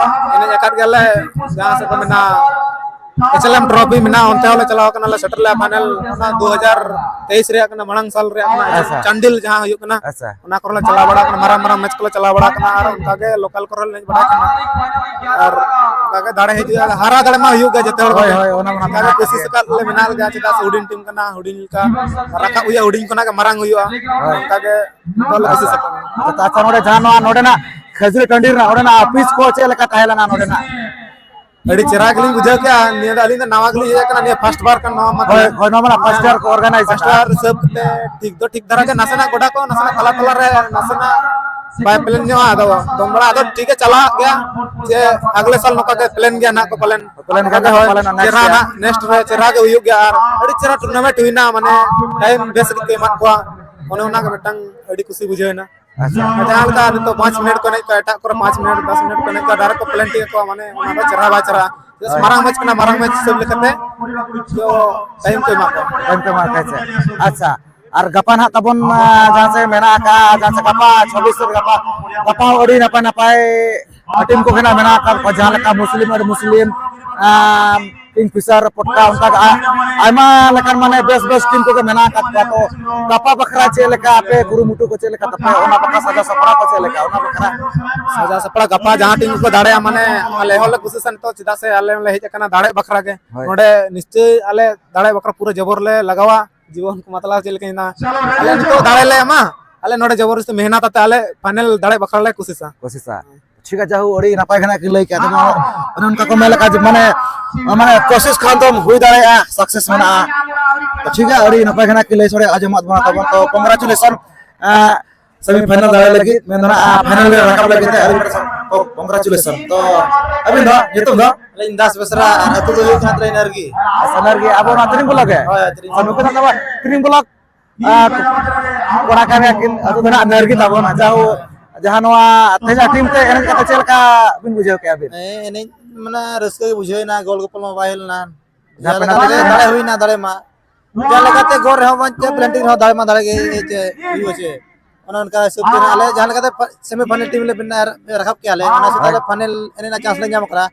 ᱮᱱᱮᱡ ᱟᱠᱟᱫ ᱜᱮᱭᱟᱞᱮ, ᱡᱟᱦᱟᱸ ᱥᱮᱫ ᱠᱚ ᱢᱮᱱᱟ ᱮᱪ ᱮᱞ ᱮᱢ ᱴᱨᱚᱯᱷᱤ ᱢᱮᱱᱟᱜᱼᱟ, ᱚᱱᱛᱮ ᱦᱚᱸᱞᱮ ᱪᱟᱞᱟᱣ ᱟᱠᱟᱱᱟ, ᱞᱮ ᱥᱮᱴᱮᱨ ᱞᱮᱜᱼᱟ ᱯᱷᱟᱭᱱᱟᱞ᱾ ᱚᱱᱟ ᱫᱩ ᱦᱟᱡᱟᱨ ᱛᱮᱭᱤᱥ ᱨᱮᱭᱟᱜ ᱠᱟᱱᱟ, ᱢᱟᱲᱟᱝ ᱥᱟᱞ ᱨᱮᱭᱟᱜ ᱠᱟᱱᱟ, ᱟᱪᱪᱷᱟ᱾ ᱪᱟᱱᱰᱤᱞ ᱡᱟᱦᱟᱸ ᱦᱩᱭᱩᱜ ᱠᱟᱱᱟ, ᱟᱪᱪᱷᱟ᱾ ᱚᱱᱟ ᱠᱚᱨᱮ ᱞᱮ ᱪᱟᱞᱟᱣ ᱵᱟᱲᱟ ᱟᱠᱟᱱᱟ, ᱢᱟᱨᱟᱝ ᱢᱟᱨᱟᱝ ᱢᱮᱪ ᱠᱚᱞᱮ ᱪᱟᱞᱟᱣ ᱵᱟᱲᱟ ᱟᱠᱟᱱᱟ, ᱟᱨ ᱚᱱᱠᱟ ᱜᱮ ᱞᱳᱠᱟᱞ ᱠᱚᱨᱮ ᱞᱮ ᱮᱱᱮᱡ ᱵᱟᱲᱟ ᱟᱠᱟᱱᱟ᱾ ᱟᱨ ᱚᱱᱠᱟ ᱜᱮ ᱫᱟᱲᱮ ᱦᱤᱡᱩᱜᱼᱟ, ᱦᱟᱨᱟ ᱫᱟᱲᱮ ᱢᱟ ᱦᱩᱭᱩᱜ ᱜᱮᱭᱟ ᱡᱚᱛᱚ ᱦᱚᱲ ᱦᱳᱭ, ᱠᱚᱜᱮ᱾ ᱦᱳᱭ, ᱚᱱᱟ ᱢᱟ ᱚᱱᱠᱟ ᱜᱮ ᱠᱟᱛᱷᱟ ᱠᱩᱥᱤᱥ ᱠᱟᱱ ᱜᱮ᱾ ᱟᱠᱟᱫ ᱞᱮ ᱢᱮᱱᱟᱜ ᱞᱮᱜᱮᱭᱟ, ᱪᱮᱫᱟᱜ ᱥᱮ ᱦᱩᱰᱤᱧ ᱴᱤᱢ ᱠᱟᱱᱟ, ᱦᱩᱰᱤᱧ ᱞᱮᱠᱟ ᱨᱟᱠᱟᱵ ᱦᱩᱭᱩᱜᱼᱟ, ᱦᱩᱰᱤᱧ ᱠᱷᱚᱱᱟᱜ ᱜᱮ ᱢᱟᱨᱟᱝ ᱦᱩᱭᱩᱜᱼᱟ, ᱦᱳᱭ᱾ ᱚᱱᱠᱟ ᱜᱮ ᱡᱚᱛᱚ ᱦᱚᱲ ᱞᱮ ᱠᱩᱥᱤᱥ ᱟᱪᱪᱷᱟ᱾ ᱟᱠᱟᱱᱟ᱾ ᱟᱪᱪᱷᱟ, ᱟᱪᱪᱷᱟ, ᱱᱚᱰᱮ ᱡᱟᱦᱟᱸ ᱱᱚᱣᱟ ᱱᱚᱰᱮᱱᱟᱜ ᱠᱷᱟᱹᱡᱩᱨ ᱴᱟᱺᱰᱤ ᱨᱮᱱᱟᱜ ᱚᱸᱰᱮᱱᱟᱜ ᱚᱯᱷᱤᱥ ᱠᱚ ᱪᱮᱫ ᱞᱮᱠᱟ ᱛᱟᱦᱮᱸ ᱞᱮᱱᱟ ᱱᱚᱰᱮᱱᱟᱜ? ᱟᱹᱰᱤ ᱪᱮᱦᱨᱟ ᱜᱮᱞᱤᱧ ᱵᱩᱡᱷᱟᱹᱣ ᱠᱮᱜᱼᱟ᱾ ᱱᱤᱭᱟᱹ ᱫᱚ ᱟᱹᱞᱤᱧ ᱫᱚ ᱱᱟᱣᱟ ᱜᱮᱞᱤᱧ ᱦᱮᱡ ᱟᱠᱟᱱᱟ, ᱱᱤᱭᱟᱹ ᱯᱷᱟᱥᱴ ᱵᱟᱨ ᱠᱟᱱᱟ ᱱᱚᱣᱟ ᱢᱟ᱾ ᱦᱳᱭ, ᱦᱳᱭ, ᱱᱚᱣᱟ ᱢᱟ ᱯᱷᱟᱥᱴ ᱤᱭᱟᱨ ᱠᱚ ᱚᱨᱜᱟᱱᱟᱭᱤᱡᱽ ᱯᱷᱟᱥᱴ ᱟᱠᱟᱫᱼᱟ᱾ ᱤᱭᱟᱨ ᱦᱤᱥᱟᱹᱵ ᱛᱮ ᱴᱷᱤᱠ ᱫᱚ ᱴᱷᱤᱠ ᱫᱷᱟᱨᱟ ᱜᱮ, ᱱᱟᱥᱮᱱᱟᱜ ᱜᱚᱰᱟ ᱠᱚ ᱱᱟᱥᱮᱱᱟᱜ ᱛᱟᱞᱟ ᱛᱟᱞᱟ ᱨᱮ ᱱᱟᱥᱮᱱᱟᱜ ᱵᱟᱭ ᱯᱞᱮᱱ ᱧᱚᱜᱼᱟ, ᱟᱫᱚ ᱫᱚᱢ ᱵᱟᱲᱟ ᱟᱫᱚ ᱴᱷᱤᱠ ᱜᱮ ᱪᱟᱞᱟᱜ ᱜᱮᱭᱟ, ᱡᱮ ᱟᱜᱽᱞᱮ ᱥᱟᱞ ᱱᱚᱝᱠᱟ ᱜᱮ ᱯᱞᱮᱱ ᱜᱮᱭᱟ ᱱᱟᱦᱟᱜ ᱠᱚ ᱯᱟᱞᱮᱱ᱾ ᱯᱞᱮᱱ ᱚᱱᱠᱟ ᱜᱮ ᱜᱮ ᱦᱳᱭ, ᱯᱟᱞᱮᱱ ᱱᱮᱠᱥᱴ ᱪᱮᱦᱨᱟ ᱤᱭᱟᱨ᱾ ᱱᱟᱦᱟᱜ ᱱᱮᱠᱥᱴ ᱨᱮ ᱪᱮᱦᱨᱟ ᱜᱮ ᱦᱩᱭᱩᱜ ᱜᱮᱭᱟ, ᱟᱨ ᱟᱹᱰᱤ ᱪᱮᱦᱨᱟ ᱴᱩᱨᱱᱟᱢᱮᱱᱴ ᱦᱩᱭᱱᱟ, ᱢᱟᱱᱮ ᱴᱟᱭᱤᱢ ᱵᱮᱥ ᱜᱮᱠᱚ ᱮᱢᱟᱜ ᱠᱚᱣᱟ, ᱚᱱᱮ ᱚᱱᱟ ᱜᱮ ᱢᱤᱫᱴᱟᱝ ᱟᱹᱰᱤ ᱠᱩᱥᱤ ᱵᱩᱡᱷᱟᱹᱣ ᱮᱱᱟ᱾ ᱟᱪᱪᱷᱟ᱾ ᱡᱟᱦᱟᱸ ᱞᱮᱠᱟ ᱱᱤᱛᱚᱜ ᱯᱟᱸᱪ ᱢᱤᱱᱤᱴ ᱠᱚ ᱮᱱᱮᱡ ᱠᱚᱣᱟ, ᱮᱴᱟᱜ ᱠᱚᱨᱮ ᱯᱟᱸᱪ ᱢᱤᱱᱤᱴ, ᱫᱚᱥ ᱢᱤᱱᱤᱴ ᱠᱚ ᱮᱱᱮᱡ ᱠᱚᱣᱟ, ᱰᱟᱭᱨᱮᱠᱴ ᱠᱚ ᱯᱞᱮᱱᱴᱤ ᱟᱠᱚᱣᱟ, ᱢᱟᱱᱮ ᱚᱱᱟ ᱫᱚ ᱪᱮᱦᱨᱟ ᱵᱟᱭ ᱪᱮᱦᱨᱟ᱾ ᱪᱮᱫᱟᱜ ᱥᱮ ᱦᱳᱭ᱾ ᱢᱟᱨᱟᱝ ᱢᱮᱪ ᱠᱟᱱᱟ, ᱢᱟᱨᱟᱝ ᱢᱮᱪ ᱦᱤᱥᱟᱹᱵ ᱞᱮᱠᱟᱛᱮ ᱛᱚ ᱴᱟᱭᱤᱢ ᱠᱚ ᱮᱢᱟ ᱠᱚᱣᱟ᱾ ᱴᱟᱭᱤᱢ ᱠᱚ ᱮᱢᱟ ᱠᱚᱣᱟ, ᱟᱪᱪᱷᱟ᱾ ᱟᱪᱪᱷᱟ, ᱟᱨ ᱜᱟᱯᱟ ᱱᱟᱦᱟᱜ ᱛᱟᱵᱚᱱ, ᱟᱸ, ᱡᱟᱦᱟᱸ ᱥᱮᱫ ᱢᱮᱱᱟᱜ ᱟᱠᱟᱫᱼᱟ, ᱡᱟᱦᱟᱸ ᱥᱮᱫ ᱜᱟᱯᱟ ᱪᱷᱟᱵᱵᱤᱥ ᱛᱟᱹᱨᱤᱠᱷ, ᱜᱟᱯᱟ, ᱜᱟᱯᱟ ᱦᱚᱸ ᱟᱹᱰᱤ ᱱᱟᱯᱟᱭ ᱱᱟᱯᱟᱭ ᱴᱤᱢ ᱠᱚᱜᱮ ᱱᱟᱜ ᱢᱮᱱᱟᱜ ᱟᱠᱟᱫ ᱠᱚᱣᱟ, ᱡᱟᱦᱟᱸ ᱞᱮᱠᱟ ᱢᱩᱥᱞᱤᱢ, ᱟᱹᱰᱤ ᱢᱩᱥᱞᱤᱢ, ᱟᱸ, ᱠᱤᱝ ᱯᱷᱤᱥᱟᱨ, ᱯᱚᱴᱠᱟ, ᱚᱱᱠᱟ ᱜᱮ ᱟ-, ᱟᱭᱢᱟ ᱞᱮᱠᱟᱱ ᱢᱟᱱᱮ ᱵᱮᱥ ᱵᱮᱥ ᱴᱤᱢ ᱠᱚᱜᱮ ᱢᱮᱱᱟᱜ ᱟᱠᱟᱫ ᱠᱚᱣᱟ᱾ ᱛᱚ ᱜᱟᱯᱟ ᱵᱟᱠᱷᱨᱟ ᱪᱮᱫ ᱞᱮᱠᱟ ᱟᱯᱮ ᱠᱩᱨᱩᱢᱩᱴᱩ ᱠᱚ ᱪᱮᱫ ᱞᱮᱠᱟ ᱛᱟᱯᱮ, ᱚᱱᱟ ᱵᱟᱠᱷᱨᱟ ᱥᱟᱡᱟᱣ ᱥᱟᱯᱲᱟᱣ ᱠᱚ ᱪᱮᱫ ᱞᱮᱠᱟ, ᱚᱱᱟ ᱵᱟᱠᱷᱨᱟ? ᱥᱟᱡᱟᱣ ᱥᱟᱯᱲᱟᱣ ᱜᱟᱯᱟ ᱡᱟᱦᱟᱸ ᱴᱤᱢ ᱠᱚ ᱫᱟᱲᱮᱭᱟᱜᱼᱟ, ᱢᱟᱱᱮ ᱟᱞᱮ ᱦᱚᱸᱞᱮ ᱠᱩᱥᱤᱥᱟ ᱱᱤᱛᱚᱜ, ᱪᱮᱫᱟᱜ ᱥᱮ ᱟᱞᱮ ᱦᱚᱸᱞᱮ ᱦᱮᱡ ᱟᱠᱟᱱᱟ ᱫᱟᱲᱮ ᱵᱟᱠᱷᱨᱟ ᱜᱮ᱾ ᱦᱳᱭ᱾ ᱱᱚᱰᱮ ᱱᱤᱥᱪᱳᱭ ᱟᱞᱮ ᱫᱟᱲᱮ ᱵᱟᱠᱷᱨᱟ ᱯᱩᱨᱟᱹ ᱡᱚᱵᱚᱨ ᱞᱮ ᱞᱟᱜᱟᱣᱟ᱾ ᱡᱤᱵᱚᱱ ᱠᱚ ᱢᱟᱛᱞᱟᱵ ᱪᱮᱫ ᱞᱮᱠᱟᱧ ᱢᱮᱱᱟ, ᱟᱞᱮ ᱱᱤᱛᱚᱜ ᱫᱟᱲᱮ ᱞᱮ ᱮᱢᱟ, ᱟᱞᱮ ᱱᱚᱰᱮ ᱡᱚᱵᱚᱨᱫᱚᱥᱛᱤ ᱢᱮᱦᱱᱟᱛ ᱟᱛᱮ ᱟᱞᱮ ᱯᱷᱟᱭᱱᱮᱞ ᱫᱟᱲᱮ ᱵᱟᱠᱷᱨᱟ ᱞᱮ ᱠᱩᱥᱤᱥᱟ᱾ ᱠᱩᱥᱤᱥᱟ᱾ ᱴᱷᱤᱠ ᱟᱪᱷᱮ, ᱟᱹᱰᱤ ᱱᱟᱯᱟᱭ ᱜᱮ ᱱᱟᱜ ᱠᱤᱱ ᱞᱟᱹᱭ ᱠᱮᱫ᱾ ᱟᱫᱚ ᱚᱱᱮ ᱚᱱᱠᱟ ᱠᱚ ᱢᱮᱱ ᱞᱮᱠᱟ ᱡᱮ ᱢᱟᱱᱮ, ᱢᱟᱱᱮ ᱠᱳᱥᱤᱥ ᱠᱷᱟᱱ ᱫᱚᱢ ᱦᱩᱭ ᱫᱟᱲᱮᱭᱟᱜᱼᱟ, ᱥᱟᱠᱥᱮᱥ ᱢᱮᱱᱟᱜᱼᱟ᱾ ᱛᱚ ᱴᱷᱤᱠ ᱜᱮᱭᱟ, ᱟᱹᱰᱤ ᱱᱟᱯᱟᱭ ᱜᱮ ᱱᱟᱜ ᱠᱤᱱ ᱞᱟᱹᱭ ᱥᱚᱲᱮ ᱟᱸᱡᱚᱢᱟᱫ ᱵᱚᱱᱟ ᱛᱟᱵᱚᱱ᱾ ᱛᱚ ᱠᱚᱝᱜᱨᱟᱪᱩᱞᱮᱥᱚᱱ, ᱥᱮᱢᱤ ᱯᱷᱟᱭᱱᱟᱞ ᱫᱟᱲᱮ ᱞᱟᱹᱜᱤᱫ, ᱢᱮᱱ ᱫᱚ ᱱᱟᱜ ᱯᱷᱟᱭᱱᱟᱞ ᱨᱮ ᱨᱟᱠᱟᱵ ᱞᱟᱹᱜᱤᱫ ᱛᱮ ᱟᱹᱰᱤ ᱢᱟᱨᱟᱝ ᱠᱚᱝᱜᱨᱟᱪᱩᱞᱮᱥᱚᱱ᱾ ᱛᱚ ᱟᱹᱵᱤᱱ ᱫᱚ ᱧᱩᱛᱩᱢ ᱫᱚ? ᱟᱹᱞᱤᱧ ᱫᱟᱥ ᱵᱮᱥᱨᱟ, ᱟᱨ ᱟᱹᱛᱩ ᱫᱚ ᱦᱩᱭᱩᱜ ᱠᱟᱱᱟ ᱛᱨᱤᱱᱟᱨᱜᱤ᱾ ᱥᱟᱱᱟᱨᱜᱤ, ᱟᱵᱚ ᱱᱚᱣᱟ ᱛᱤᱨᱤᱝ ᱵᱞᱚᱠ ᱜᱮ? ᱦᱳᱭ, ᱛᱤᱨᱤᱝ ᱟᱨ ᱱᱩᱠᱩ ᱫᱚ ᱛᱟᱵᱚ ᱛᱤᱨᱤᱝ ᱵᱞᱚᱠ ᱟᱨ ᱠᱚᱲᱟ ᱠᱟᱱ ᱜᱮᱭᱟ ᱠᱤᱱ, ᱟᱹᱛᱩ ᱫᱚ ᱱᱟᱜ ᱱᱟᱹᱨ ᱜᱮ ᱛᱟᱵᱚᱱ᱾ ᱡᱟᱦᱳ, ᱡᱟᱦᱟᱸ ᱱᱚᱣᱟ ᱛᱮᱦᱮᱧᱟᱜ ᱴᱤᱢ ᱛᱮ ᱮᱱᱮᱡ ᱠᱟᱛᱮ ᱪᱮᱫ ᱞᱮᱠᱟ ᱵᱤᱱ ᱵᱩᱡᱷᱟᱹᱣ ᱠᱮᱜᱼᱟ ᱵᱤᱱ? ᱦᱮᱸ, ᱮᱱᱮᱡ ᱢᱟᱱᱮ ᱨᱟᱹᱥᱠᱟᱹ ᱜᱮ ᱵᱩᱡᱷᱟᱹᱣ ᱮᱱᱟ, ᱜᱳᱞ ᱜᱳᱯᱚᱞ ᱢᱟ ᱵᱟᱭ ᱦᱩᱭ ᱞᱮᱱᱟ᱾ ᱡᱟᱦᱟᱸ ᱡᱟᱦᱟᱸ ᱯᱮᱱᱟᱞᱴᱤ ᱞᱮᱠᱟᱛᱮ ᱨᱮ ᱫᱟᱲᱮ ᱦᱩᱭᱱᱟ, ᱫᱟᱲᱮ ᱢᱟ᱾ ᱡᱟᱦᱟᱸ ᱞᱮᱠᱟᱛᱮ ᱜᱳᱞ ᱨᱮᱦᱚᱸ ᱵᱟᱝ ᱪᱮ, ᱯᱮᱱᱟᱞᱴᱤ ᱨᱮᱦᱚᱸ ᱫᱟᱲᱮ ᱢᱟ ᱫᱟᱲᱮ ᱜᱮ, ᱪᱮ ᱦᱩᱭᱩᱜᱼᱟ ᱪᱮ᱾ ᱚᱱᱮ ᱚᱱᱠᱟ ᱦᱤᱥᱟᱹᱵ ᱛᱮ ᱟᱞᱮ ᱡᱟᱦᱟᱸ ᱞᱮᱠᱟᱛᱮ ᱯᱷᱟ-, ᱥᱮᱢᱤᱯᱷᱟᱭᱱᱮᱞ ᱴᱤᱢ ᱞᱮ ᱵᱮᱱᱟ-, ᱨᱟᱠᱟᱵ ᱠᱮᱜᱼᱟ ᱞᱮ, ᱚᱱᱟ ᱦᱤᱥᱟᱹᱵ ᱛᱮ ᱦᱳᱭ᱾ ᱟᱞᱮ ᱯᱷᱟᱭᱱᱮᱞ ᱮᱱᱮᱡ ᱨᱮᱱᱟᱜ ᱪᱟᱱᱥ ᱞᱮ ᱧᱟᱢ ᱟᱠᱟᱫᱟ᱾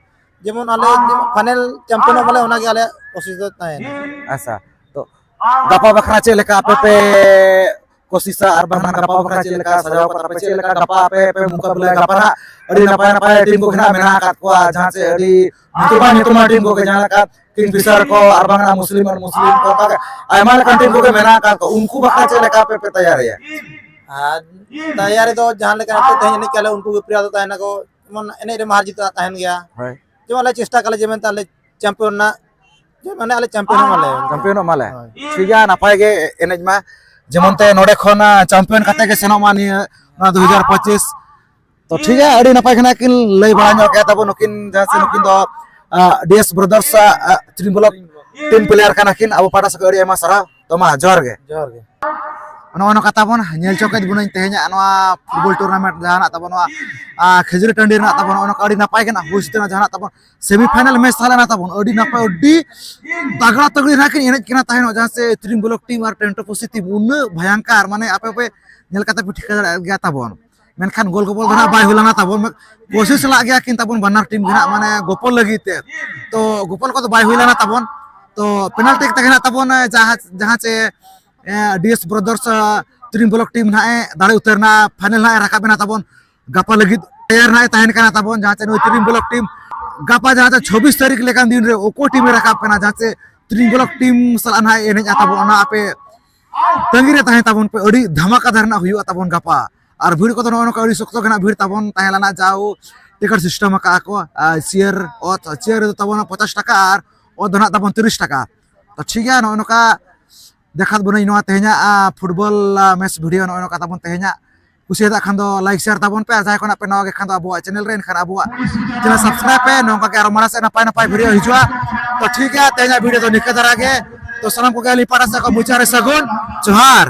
ᱡᱮᱢᱚᱱ ᱟᱞᱮ ᱯᱷᱟᱭᱱᱮᱞ ᱪᱟᱢᱯᱤᱭᱟᱱᱚᱜ ᱢᱟᱞᱮ, ᱚᱱᱟᱜᱮ ᱟᱞᱮᱭᱟᱜ ᱠᱳᱥᱤᱥ ᱫᱚ ᱛᱟᱦᱮᱱᱟ᱾ ᱟᱪᱪᱷᱟ, ᱛᱚ ᱜᱟᱯᱟ ᱵᱟᱠᱷᱨᱟ ᱪᱮᱫ ᱞᱮᱠᱟ ᱟᱯᱮ ᱯᱮ ᱠᱳᱥᱤᱥᱟ, ᱟᱨ ᱵᱟᱝ ᱜᱟᱯᱟ ᱵᱟᱠᱷᱨᱟ ᱪᱮᱫ ᱞᱮᱠᱟ ᱥᱟᱡᱟᱣ ᱠᱟᱫᱟ ᱯᱮ, ᱪᱮᱫ ᱞᱮᱠᱟ ᱜᱟᱯᱟ ᱟᱯᱮ ᱯᱮ ᱢᱩᱠᱟᱵᱞᱟᱭᱟ? ᱜᱟᱯᱟ ᱱᱟᱜ ᱟᱹᱰᱤ ᱱᱟᱯᱟᱭ ᱱᱟᱯᱟᱭ ᱴᱤᱢ ᱠᱚ ᱜᱮ ᱱᱟᱜ ᱢᱮᱱᱟᱜ ᱟᱠᱟᱫ ᱠᱚᱣᱟ, ᱡᱟᱦᱟᱸ ᱪᱮ ᱟᱹᱰᱤ ᱧᱩᱛᱩᱢᱟᱱ ᱧᱩᱛᱩᱢᱟᱱ ᱴᱤᱢ ᱠᱚ ᱜᱮ, ᱡᱟᱦᱟᱸ ᱞᱮᱠᱟ ᱠᱤᱝ ᱯᱷᱤᱥᱟᱨ ᱠᱚ, ᱟᱨ ᱵᱟᱝ ᱢᱩᱥᱞᱤᱢ ᱟᱨ ᱢᱩᱥᱞᱤᱢ ᱠᱚ, ᱚᱱᱠᱟ ᱜᱮ ᱟᱭᱢᱟ ᱞᱮᱠᱟᱱ ᱴᱤᱢ ᱠᱚ ᱜᱮ ᱢᱮᱱᱟᱜ ᱟᱠᱟᱫ ᱠᱚᱣᱟ᱾ ᱩᱱᱠᱩ ᱵᱟᱠᱷᱨᱟ ᱪᱮᱫ ᱞᱮᱠᱟ ᱟᱯᱮ ᱯᱮ ᱛᱮᱭᱟᱨᱤᱭᱟ? ᱟᱨ ᱛᱮᱭᱟᱨᱤ ᱫᱚ ᱡᱟᱦᱟᱸ ᱞᱮᱠᱟ ᱱᱤᱛᱚᱜ ᱛᱮᱦᱮᱧ ᱮᱱᱮᱡ ᱠᱟᱜ ᱞᱮ, ᱩᱱᱠᱩ ᱜᱮ ᱯᱞᱮᱭᱟᱨ ᱫᱚ ᱛᱟᱦᱮᱱᱟᱠᱚ, ᱡᱮᱢᱚᱱ ᱮᱱᱮᱡ ᱨᱮ ᱦᱟᱨ ᱡᱤᱛ ᱫᱚ ᱛᱟᱦᱮᱱ ᱜᱮᱭᱟ᱾ ᱦᱳᱭ᱾ ᱡᱮᱢᱚᱱ ᱟᱞᱮ ᱪᱮᱥᱴᱟ ᱠᱟᱞᱮ ᱡᱮ ᱢᱮᱱᱛᱮ ᱟᱞᱮ ᱪᱟᱢᱯᱤᱭᱟᱱ ᱨᱮᱱᱟᱜ, ᱡᱮ ᱢᱟᱱᱮ ᱟᱞᱮ ᱪᱟᱢᱯᱤᱭᱟᱱᱚᱜ ᱢᱟᱞᱮ᱾ ᱪᱟᱢᱯᱤᱭᱟᱱᱚᱜ ᱢᱟᱞᱮ᱾ ᱦᱳᱭ᱾ ᱴᱷᱤᱠ ᱜᱮᱭᱟ, ᱱᱟᱯᱟᱭ ᱜᱮ ᱮᱱᱮᱡ ᱢᱟ, ᱡᱮᱢᱚᱱ ᱛᱮ ᱱᱚᱰᱮ ᱠᱷᱚᱱ, ᱟ, ᱪᱟᱢᱯᱤᱭᱟᱱ ᱠᱟᱛᱮ ᱜᱮ ᱥᱮᱱᱚᱜ ᱢᱟ ᱱᱤᱭᱟᱹ, ᱱᱚᱣᱟ ᱫᱩ ᱦᱟᱡᱟᱨ ᱯᱚᱸᱪᱤᱥ᱾ ᱛᱚ ᱴᱷᱤᱠ ᱜᱮᱭᱟ, ᱟᱹᱰᱤ ᱱᱟᱯᱟᱭ ᱠᱷᱚᱱᱟᱜ ᱠᱤᱱ ᱞᱟᱹᱭ ᱵᱟᱲᱟ ᱧᱚᱜ ᱠᱮᱫ ᱛᱟᱵᱚᱱ ᱱᱩᱠᱤᱱ, ᱡᱟᱦᱟᱸ ᱥᱮ ᱱᱩᱠᱤᱱ ᱫᱚ, ᱟ, ᱰᱤ ᱮᱥ ᱵᱨᱟᱫᱟᱨᱥ, ᱟ, ᱟ, ᱛᱤᱨᱤᱢ ᱵᱞᱚᱠ ᱴᱤᱢ ᱯᱞᱮᱭᱟᱨ ᱠᱟᱱᱟ ᱠᱤᱱ᱾ ᱟᱵᱚ ᱯᱟᱦᱴᱟ ᱥᱮᱫ ᱠᱷᱚᱱ ᱟᱹᱰᱤ ᱟᱭᱢᱟ ᱥᱟᱨᱦᱟᱣ᱾ ᱛᱚ ᱢᱟ, ᱡᱚᱦᱟᱨ ᱜᱮ᱾ ᱡᱚᱦᱟᱨ ᱜᱮ᱾ ᱱᱚᱜᱼᱚ ᱱᱚᱝᱠᱟ ᱛᱟᱵᱚᱱ ᱧᱮᱞ ᱪᱚ ᱠᱮᱫ ᱵᱚᱱᱟᱹᱧ ᱛᱮᱦᱮᱧᱟᱜ ᱱᱚᱣᱟ ᱯᱷᱩᱴᱵᱚᱞ ᱴᱩᱨᱱᱟᱢᱮᱱᱴ ᱡᱟᱦᱟᱱᱟᱜ ᱛᱟᱵᱚᱱ, ᱱᱚᱣᱟ, ᱟ, ᱠᱷᱟᱹᱡᱩᱨᱤ ᱴᱟᱺᱰᱤ ᱨᱮᱱᱟᱜ ᱛᱟᱵᱚᱱ ᱱᱚᱜᱼᱚ ᱱᱚᱝᱠᱟ ᱟᱹᱰᱤ ᱱᱟᱯᱟᱭ ᱜᱮ ᱱᱟᱜ ᱦᱩᱭ ᱥᱟᱹᱛ ᱮᱱᱟ᱾ ᱡᱟᱦᱟᱱᱟᱜ ᱛᱟᱵᱚᱱ ᱥᱮᱢᱤ ᱯᱷᱟᱭᱱᱟᱞ ᱢᱮᱪ ᱛᱟᱦᱮᱸ ᱞᱮᱱᱟ ᱛᱟᱵᱚᱱ, ᱟᱹᱰᱤ ᱱᱟᱯᱟᱭ, ᱟᱹᱰᱤ ᱛᱟᱜᱲᱟ ᱛᱟᱜᱲᱤ ᱱᱟᱜ ᱠᱤᱱ ᱮᱱᱮᱡ ᱠᱟᱱᱟ ᱛᱟᱦᱮᱱᱚᱜ, ᱡᱟᱦᱟᱸ ᱥᱮ ᱛᱤᱨᱤᱢ ᱵᱞᱚᱠ ᱴᱤᱢ ᱟᱨ ᱴᱮᱱᱴᱚ ᱯᱚᱥᱤ ᱴᱤᱢ ᱩᱱᱟᱹᱜ ᱵᱷᱚᱭᱚᱝᱠᱟᱨ, ᱢᱟᱱᱮ ᱟᱯᱮ ᱯᱮ ᱧᱮᱞ ᱠᱟᱛᱮ ᱯᱮ ᱴᱷᱤᱠᱟᱹ ᱫᱟᱲᱮᱭᱟᱜ ᱜᱮᱭᱟ ᱛᱟᱵᱚᱱ᱾ ᱢᱮᱱᱠᱷᱟᱱ ᱜᱳᱞ ᱜᱳᱯᱚᱞ ᱫᱚ ᱱᱟᱜ ᱵᱟᱭ ᱦᱩᱭ ᱞᱮᱱᱟ ᱛᱟᱵᱚᱱ᱾ ᱠᱳᱥᱤᱥ ᱞᱟᱜ ᱜᱮᱭᱟ ᱠᱤᱱ ᱛᱟᱵᱚᱱ ᱵᱟᱱᱟᱨ ᱴᱤᱢ ᱜᱮ ᱱᱟᱜ, ᱢᱟᱱᱮ ᱜᱳᱯᱚᱞ ᱞᱟᱹᱜᱤᱫ ᱛᱮ᱾ ᱛᱚ ᱜᱳᱯᱚᱞ ᱠᱚᱫᱚ ᱵᱟᱭ ᱦᱩᱭ ᱞᱮᱱᱟ ᱛᱟᱵᱚᱱ᱾ ᱛᱚ ᱯᱮᱱᱟᱞᱴᱤ ᱛᱮᱜᱮ ᱱᱟᱜ ᱛᱟᱵᱚᱱ, ᱮ, ᱡᱟᱦᱟᱸ, ᱡᱟᱦᱟᱸ ᱪᱮ, ᱮ, ᱰᱤ ᱮᱥ ᱵᱨᱟᱫᱟᱨᱥ, ᱮ, ᱛᱤᱨᱤᱢ ᱵᱞᱚᱠ ᱴᱤᱢ ᱱᱟᱜ ᱮ ᱫᱟᱲᱮ ᱩᱛᱟᱹᱨ ᱮᱱᱟ, ᱯᱷᱟᱭᱱᱮᱞ ᱱᱟᱜ ᱮ ᱨᱟᱠᱟᱵ ᱮᱱᱟ ᱛᱟᱵᱚᱱ᱾ ᱜᱟᱯᱟ ᱞᱟᱹᱜᱤᱫ ᱛᱮᱭᱟᱨ ᱱᱟᱜ ᱮ ᱛᱟᱦᱮᱱ ᱠᱟᱱᱟ ᱛᱟᱵᱚᱱ, ᱡᱟᱦᱟᱸ ᱪᱮ ᱱᱩᱭ ᱛᱤᱨᱤᱢ ᱵᱞᱚᱠ ᱴᱤᱢ ᱜᱟᱯᱟ, ᱡᱟᱦᱟᱸ ᱪᱮ ᱪᱷᱚᱵᱵᱤᱥ ᱛᱟᱹᱨᱤᱠᱷ ᱞᱮᱠᱟᱱ ᱫᱤᱱ ᱨᱮ ᱚᱠᱚᱭ ᱴᱤᱢ ᱮ ᱨᱟᱠᱟᱵ ᱠᱟᱱᱟ, ᱡᱟᱦᱟᱸ ᱪᱮ ᱛᱤᱨᱤᱢ ᱵᱞᱚᱠ ᱴᱤᱢ ᱥᱟᱞᱟᱜ ᱱᱟᱜ ᱮ ᱮᱱᱮᱡᱼᱟ ᱛᱟᱵᱚᱱ, ᱚᱱᱟ ᱟᱯᱮ ᱛᱟᱺᱜᱤ ᱨᱮ ᱛᱟᱦᱮᱸ ᱛᱟᱵᱚᱱ ᱯᱮ, ᱟᱹᱰᱤ ᱫᱷᱟᱢᱟᱠᱟᱫᱟᱨ ᱨᱮᱱᱟᱜ ᱦᱩᱭᱩᱜᱼᱟ ᱛᱟᱵᱚᱱ ᱜᱟᱯᱟ᱾ ᱟᱨ ᱵᱷᱤᱲ ᱠᱚᱫᱚ ᱱᱚᱜᱼᱚ ᱱᱚᱝᱠᱟ ᱟᱹᱰᱤ ᱥᱚᱠᱛᱚ ᱜᱮ ᱱᱟᱜ ᱵᱷᱤᱲ ᱛᱟᱵᱚᱱ ᱛᱟᱦᱮᱸ ᱞᱮᱱᱟ, ᱡᱟᱣ ᱴᱤᱠᱤᱴ ᱥᱤᱥᱴᱮᱢ ᱟᱠᱟᱫᱼᱟ ᱠᱚ, ᱟᱨ ᱪᱮᱭᱟᱨ, ᱚᱛ ᱪᱮᱭᱟᱨ ᱨᱮᱫᱚ ᱛᱟᱵᱚᱱ ᱯᱚᱧᱪᱟᱥ ᱴᱟᱠᱟ ᱟᱨ ᱚᱛ ᱫᱚ ᱱᱟᱜ ᱛᱟᱵᱚᱱ ᱛᱤᱨᱤᱥ ᱴᱟᱠᱟ᱾ ᱛᱚ ᱴᱷᱤᱠ ᱜᱮᱭᱟ, ᱱᱚᱜᱼᱚ ᱱᱚᱝᱠᱟ ᱫᱮᱠᱷᱟᱣ ᱵᱚᱱᱟᱹᱧ ᱱᱚᱣᱟ ᱛᱮᱦᱮᱧᱟᱜ, ᱟ, ᱯᱷᱩᱴᱵᱚᱞ, ᱟ, ᱢᱮᱪ ᱵᱷᱤᱰᱤᱭᱳ ᱱᱚᱜᱼᱚ ᱱᱚᱝᱠᱟ ᱛᱟᱵᱚᱱ ᱛᱮᱦᱮᱧᱟᱜ᱾ ᱠᱩᱥᱤᱭᱟᱫᱟᱜ ᱠᱷᱟᱱ ᱫᱚ ᱞᱟᱭᱤᱠ ᱥᱮᱭᱟᱨ ᱛᱟᱵᱚᱱ ᱯᱮ, ᱟᱨ ᱡᱟᱦᱟᱸᱭ ᱠᱚ ᱱᱟᱜ ᱯᱮ ᱱᱟᱣᱟ ᱜᱮ ᱠᱷᱟᱱ ᱫᱚ ᱟᱵᱚᱣᱟᱜ ᱪᱮᱱᱮᱞ ᱨᱮ, ᱮᱱᱠᱷᱟᱱ ᱟᱵᱚᱣᱟᱜ ᱪᱮᱱᱮᱞ ᱥᱟᱵᱥᱠᱨᱟᱭᱤᱵ ᱯᱮ᱾ ᱱᱚᱝᱠᱟ ᱜᱮ ᱟᱨᱚ ᱢᱟᱲᱟᱝ ᱥᱮᱫ ᱱᱟᱯᱟᱭ ᱱᱟᱯᱟᱭ ᱵᱷᱤᱰᱤᱭᱳ ᱦᱤᱡᱩᱜᱼᱟ᱾ ᱛᱚ ᱴᱷᱤᱠ ᱜᱮᱭᱟ, ᱛᱮᱦᱮᱧᱟᱜ ᱵᱷᱤᱰᱤᱭᱳ ᱫᱚ ᱱᱤᱝᱠᱟᱹ ᱫᱷᱟᱨᱟ ᱜᱮ᱾ ᱛᱚ ᱥᱟᱱᱟᱢ ᱠᱚᱜᱮ ᱟᱹᱞᱤᱧ ᱯᱟᱦᱴᱟ ᱥᱮᱫ ᱠᱷᱚᱱ ᱢᱩᱪᱟᱹᱫ ᱨᱮ ᱥᱟᱹᱜᱩᱱ ᱡᱚᱦᱟᱨ᱾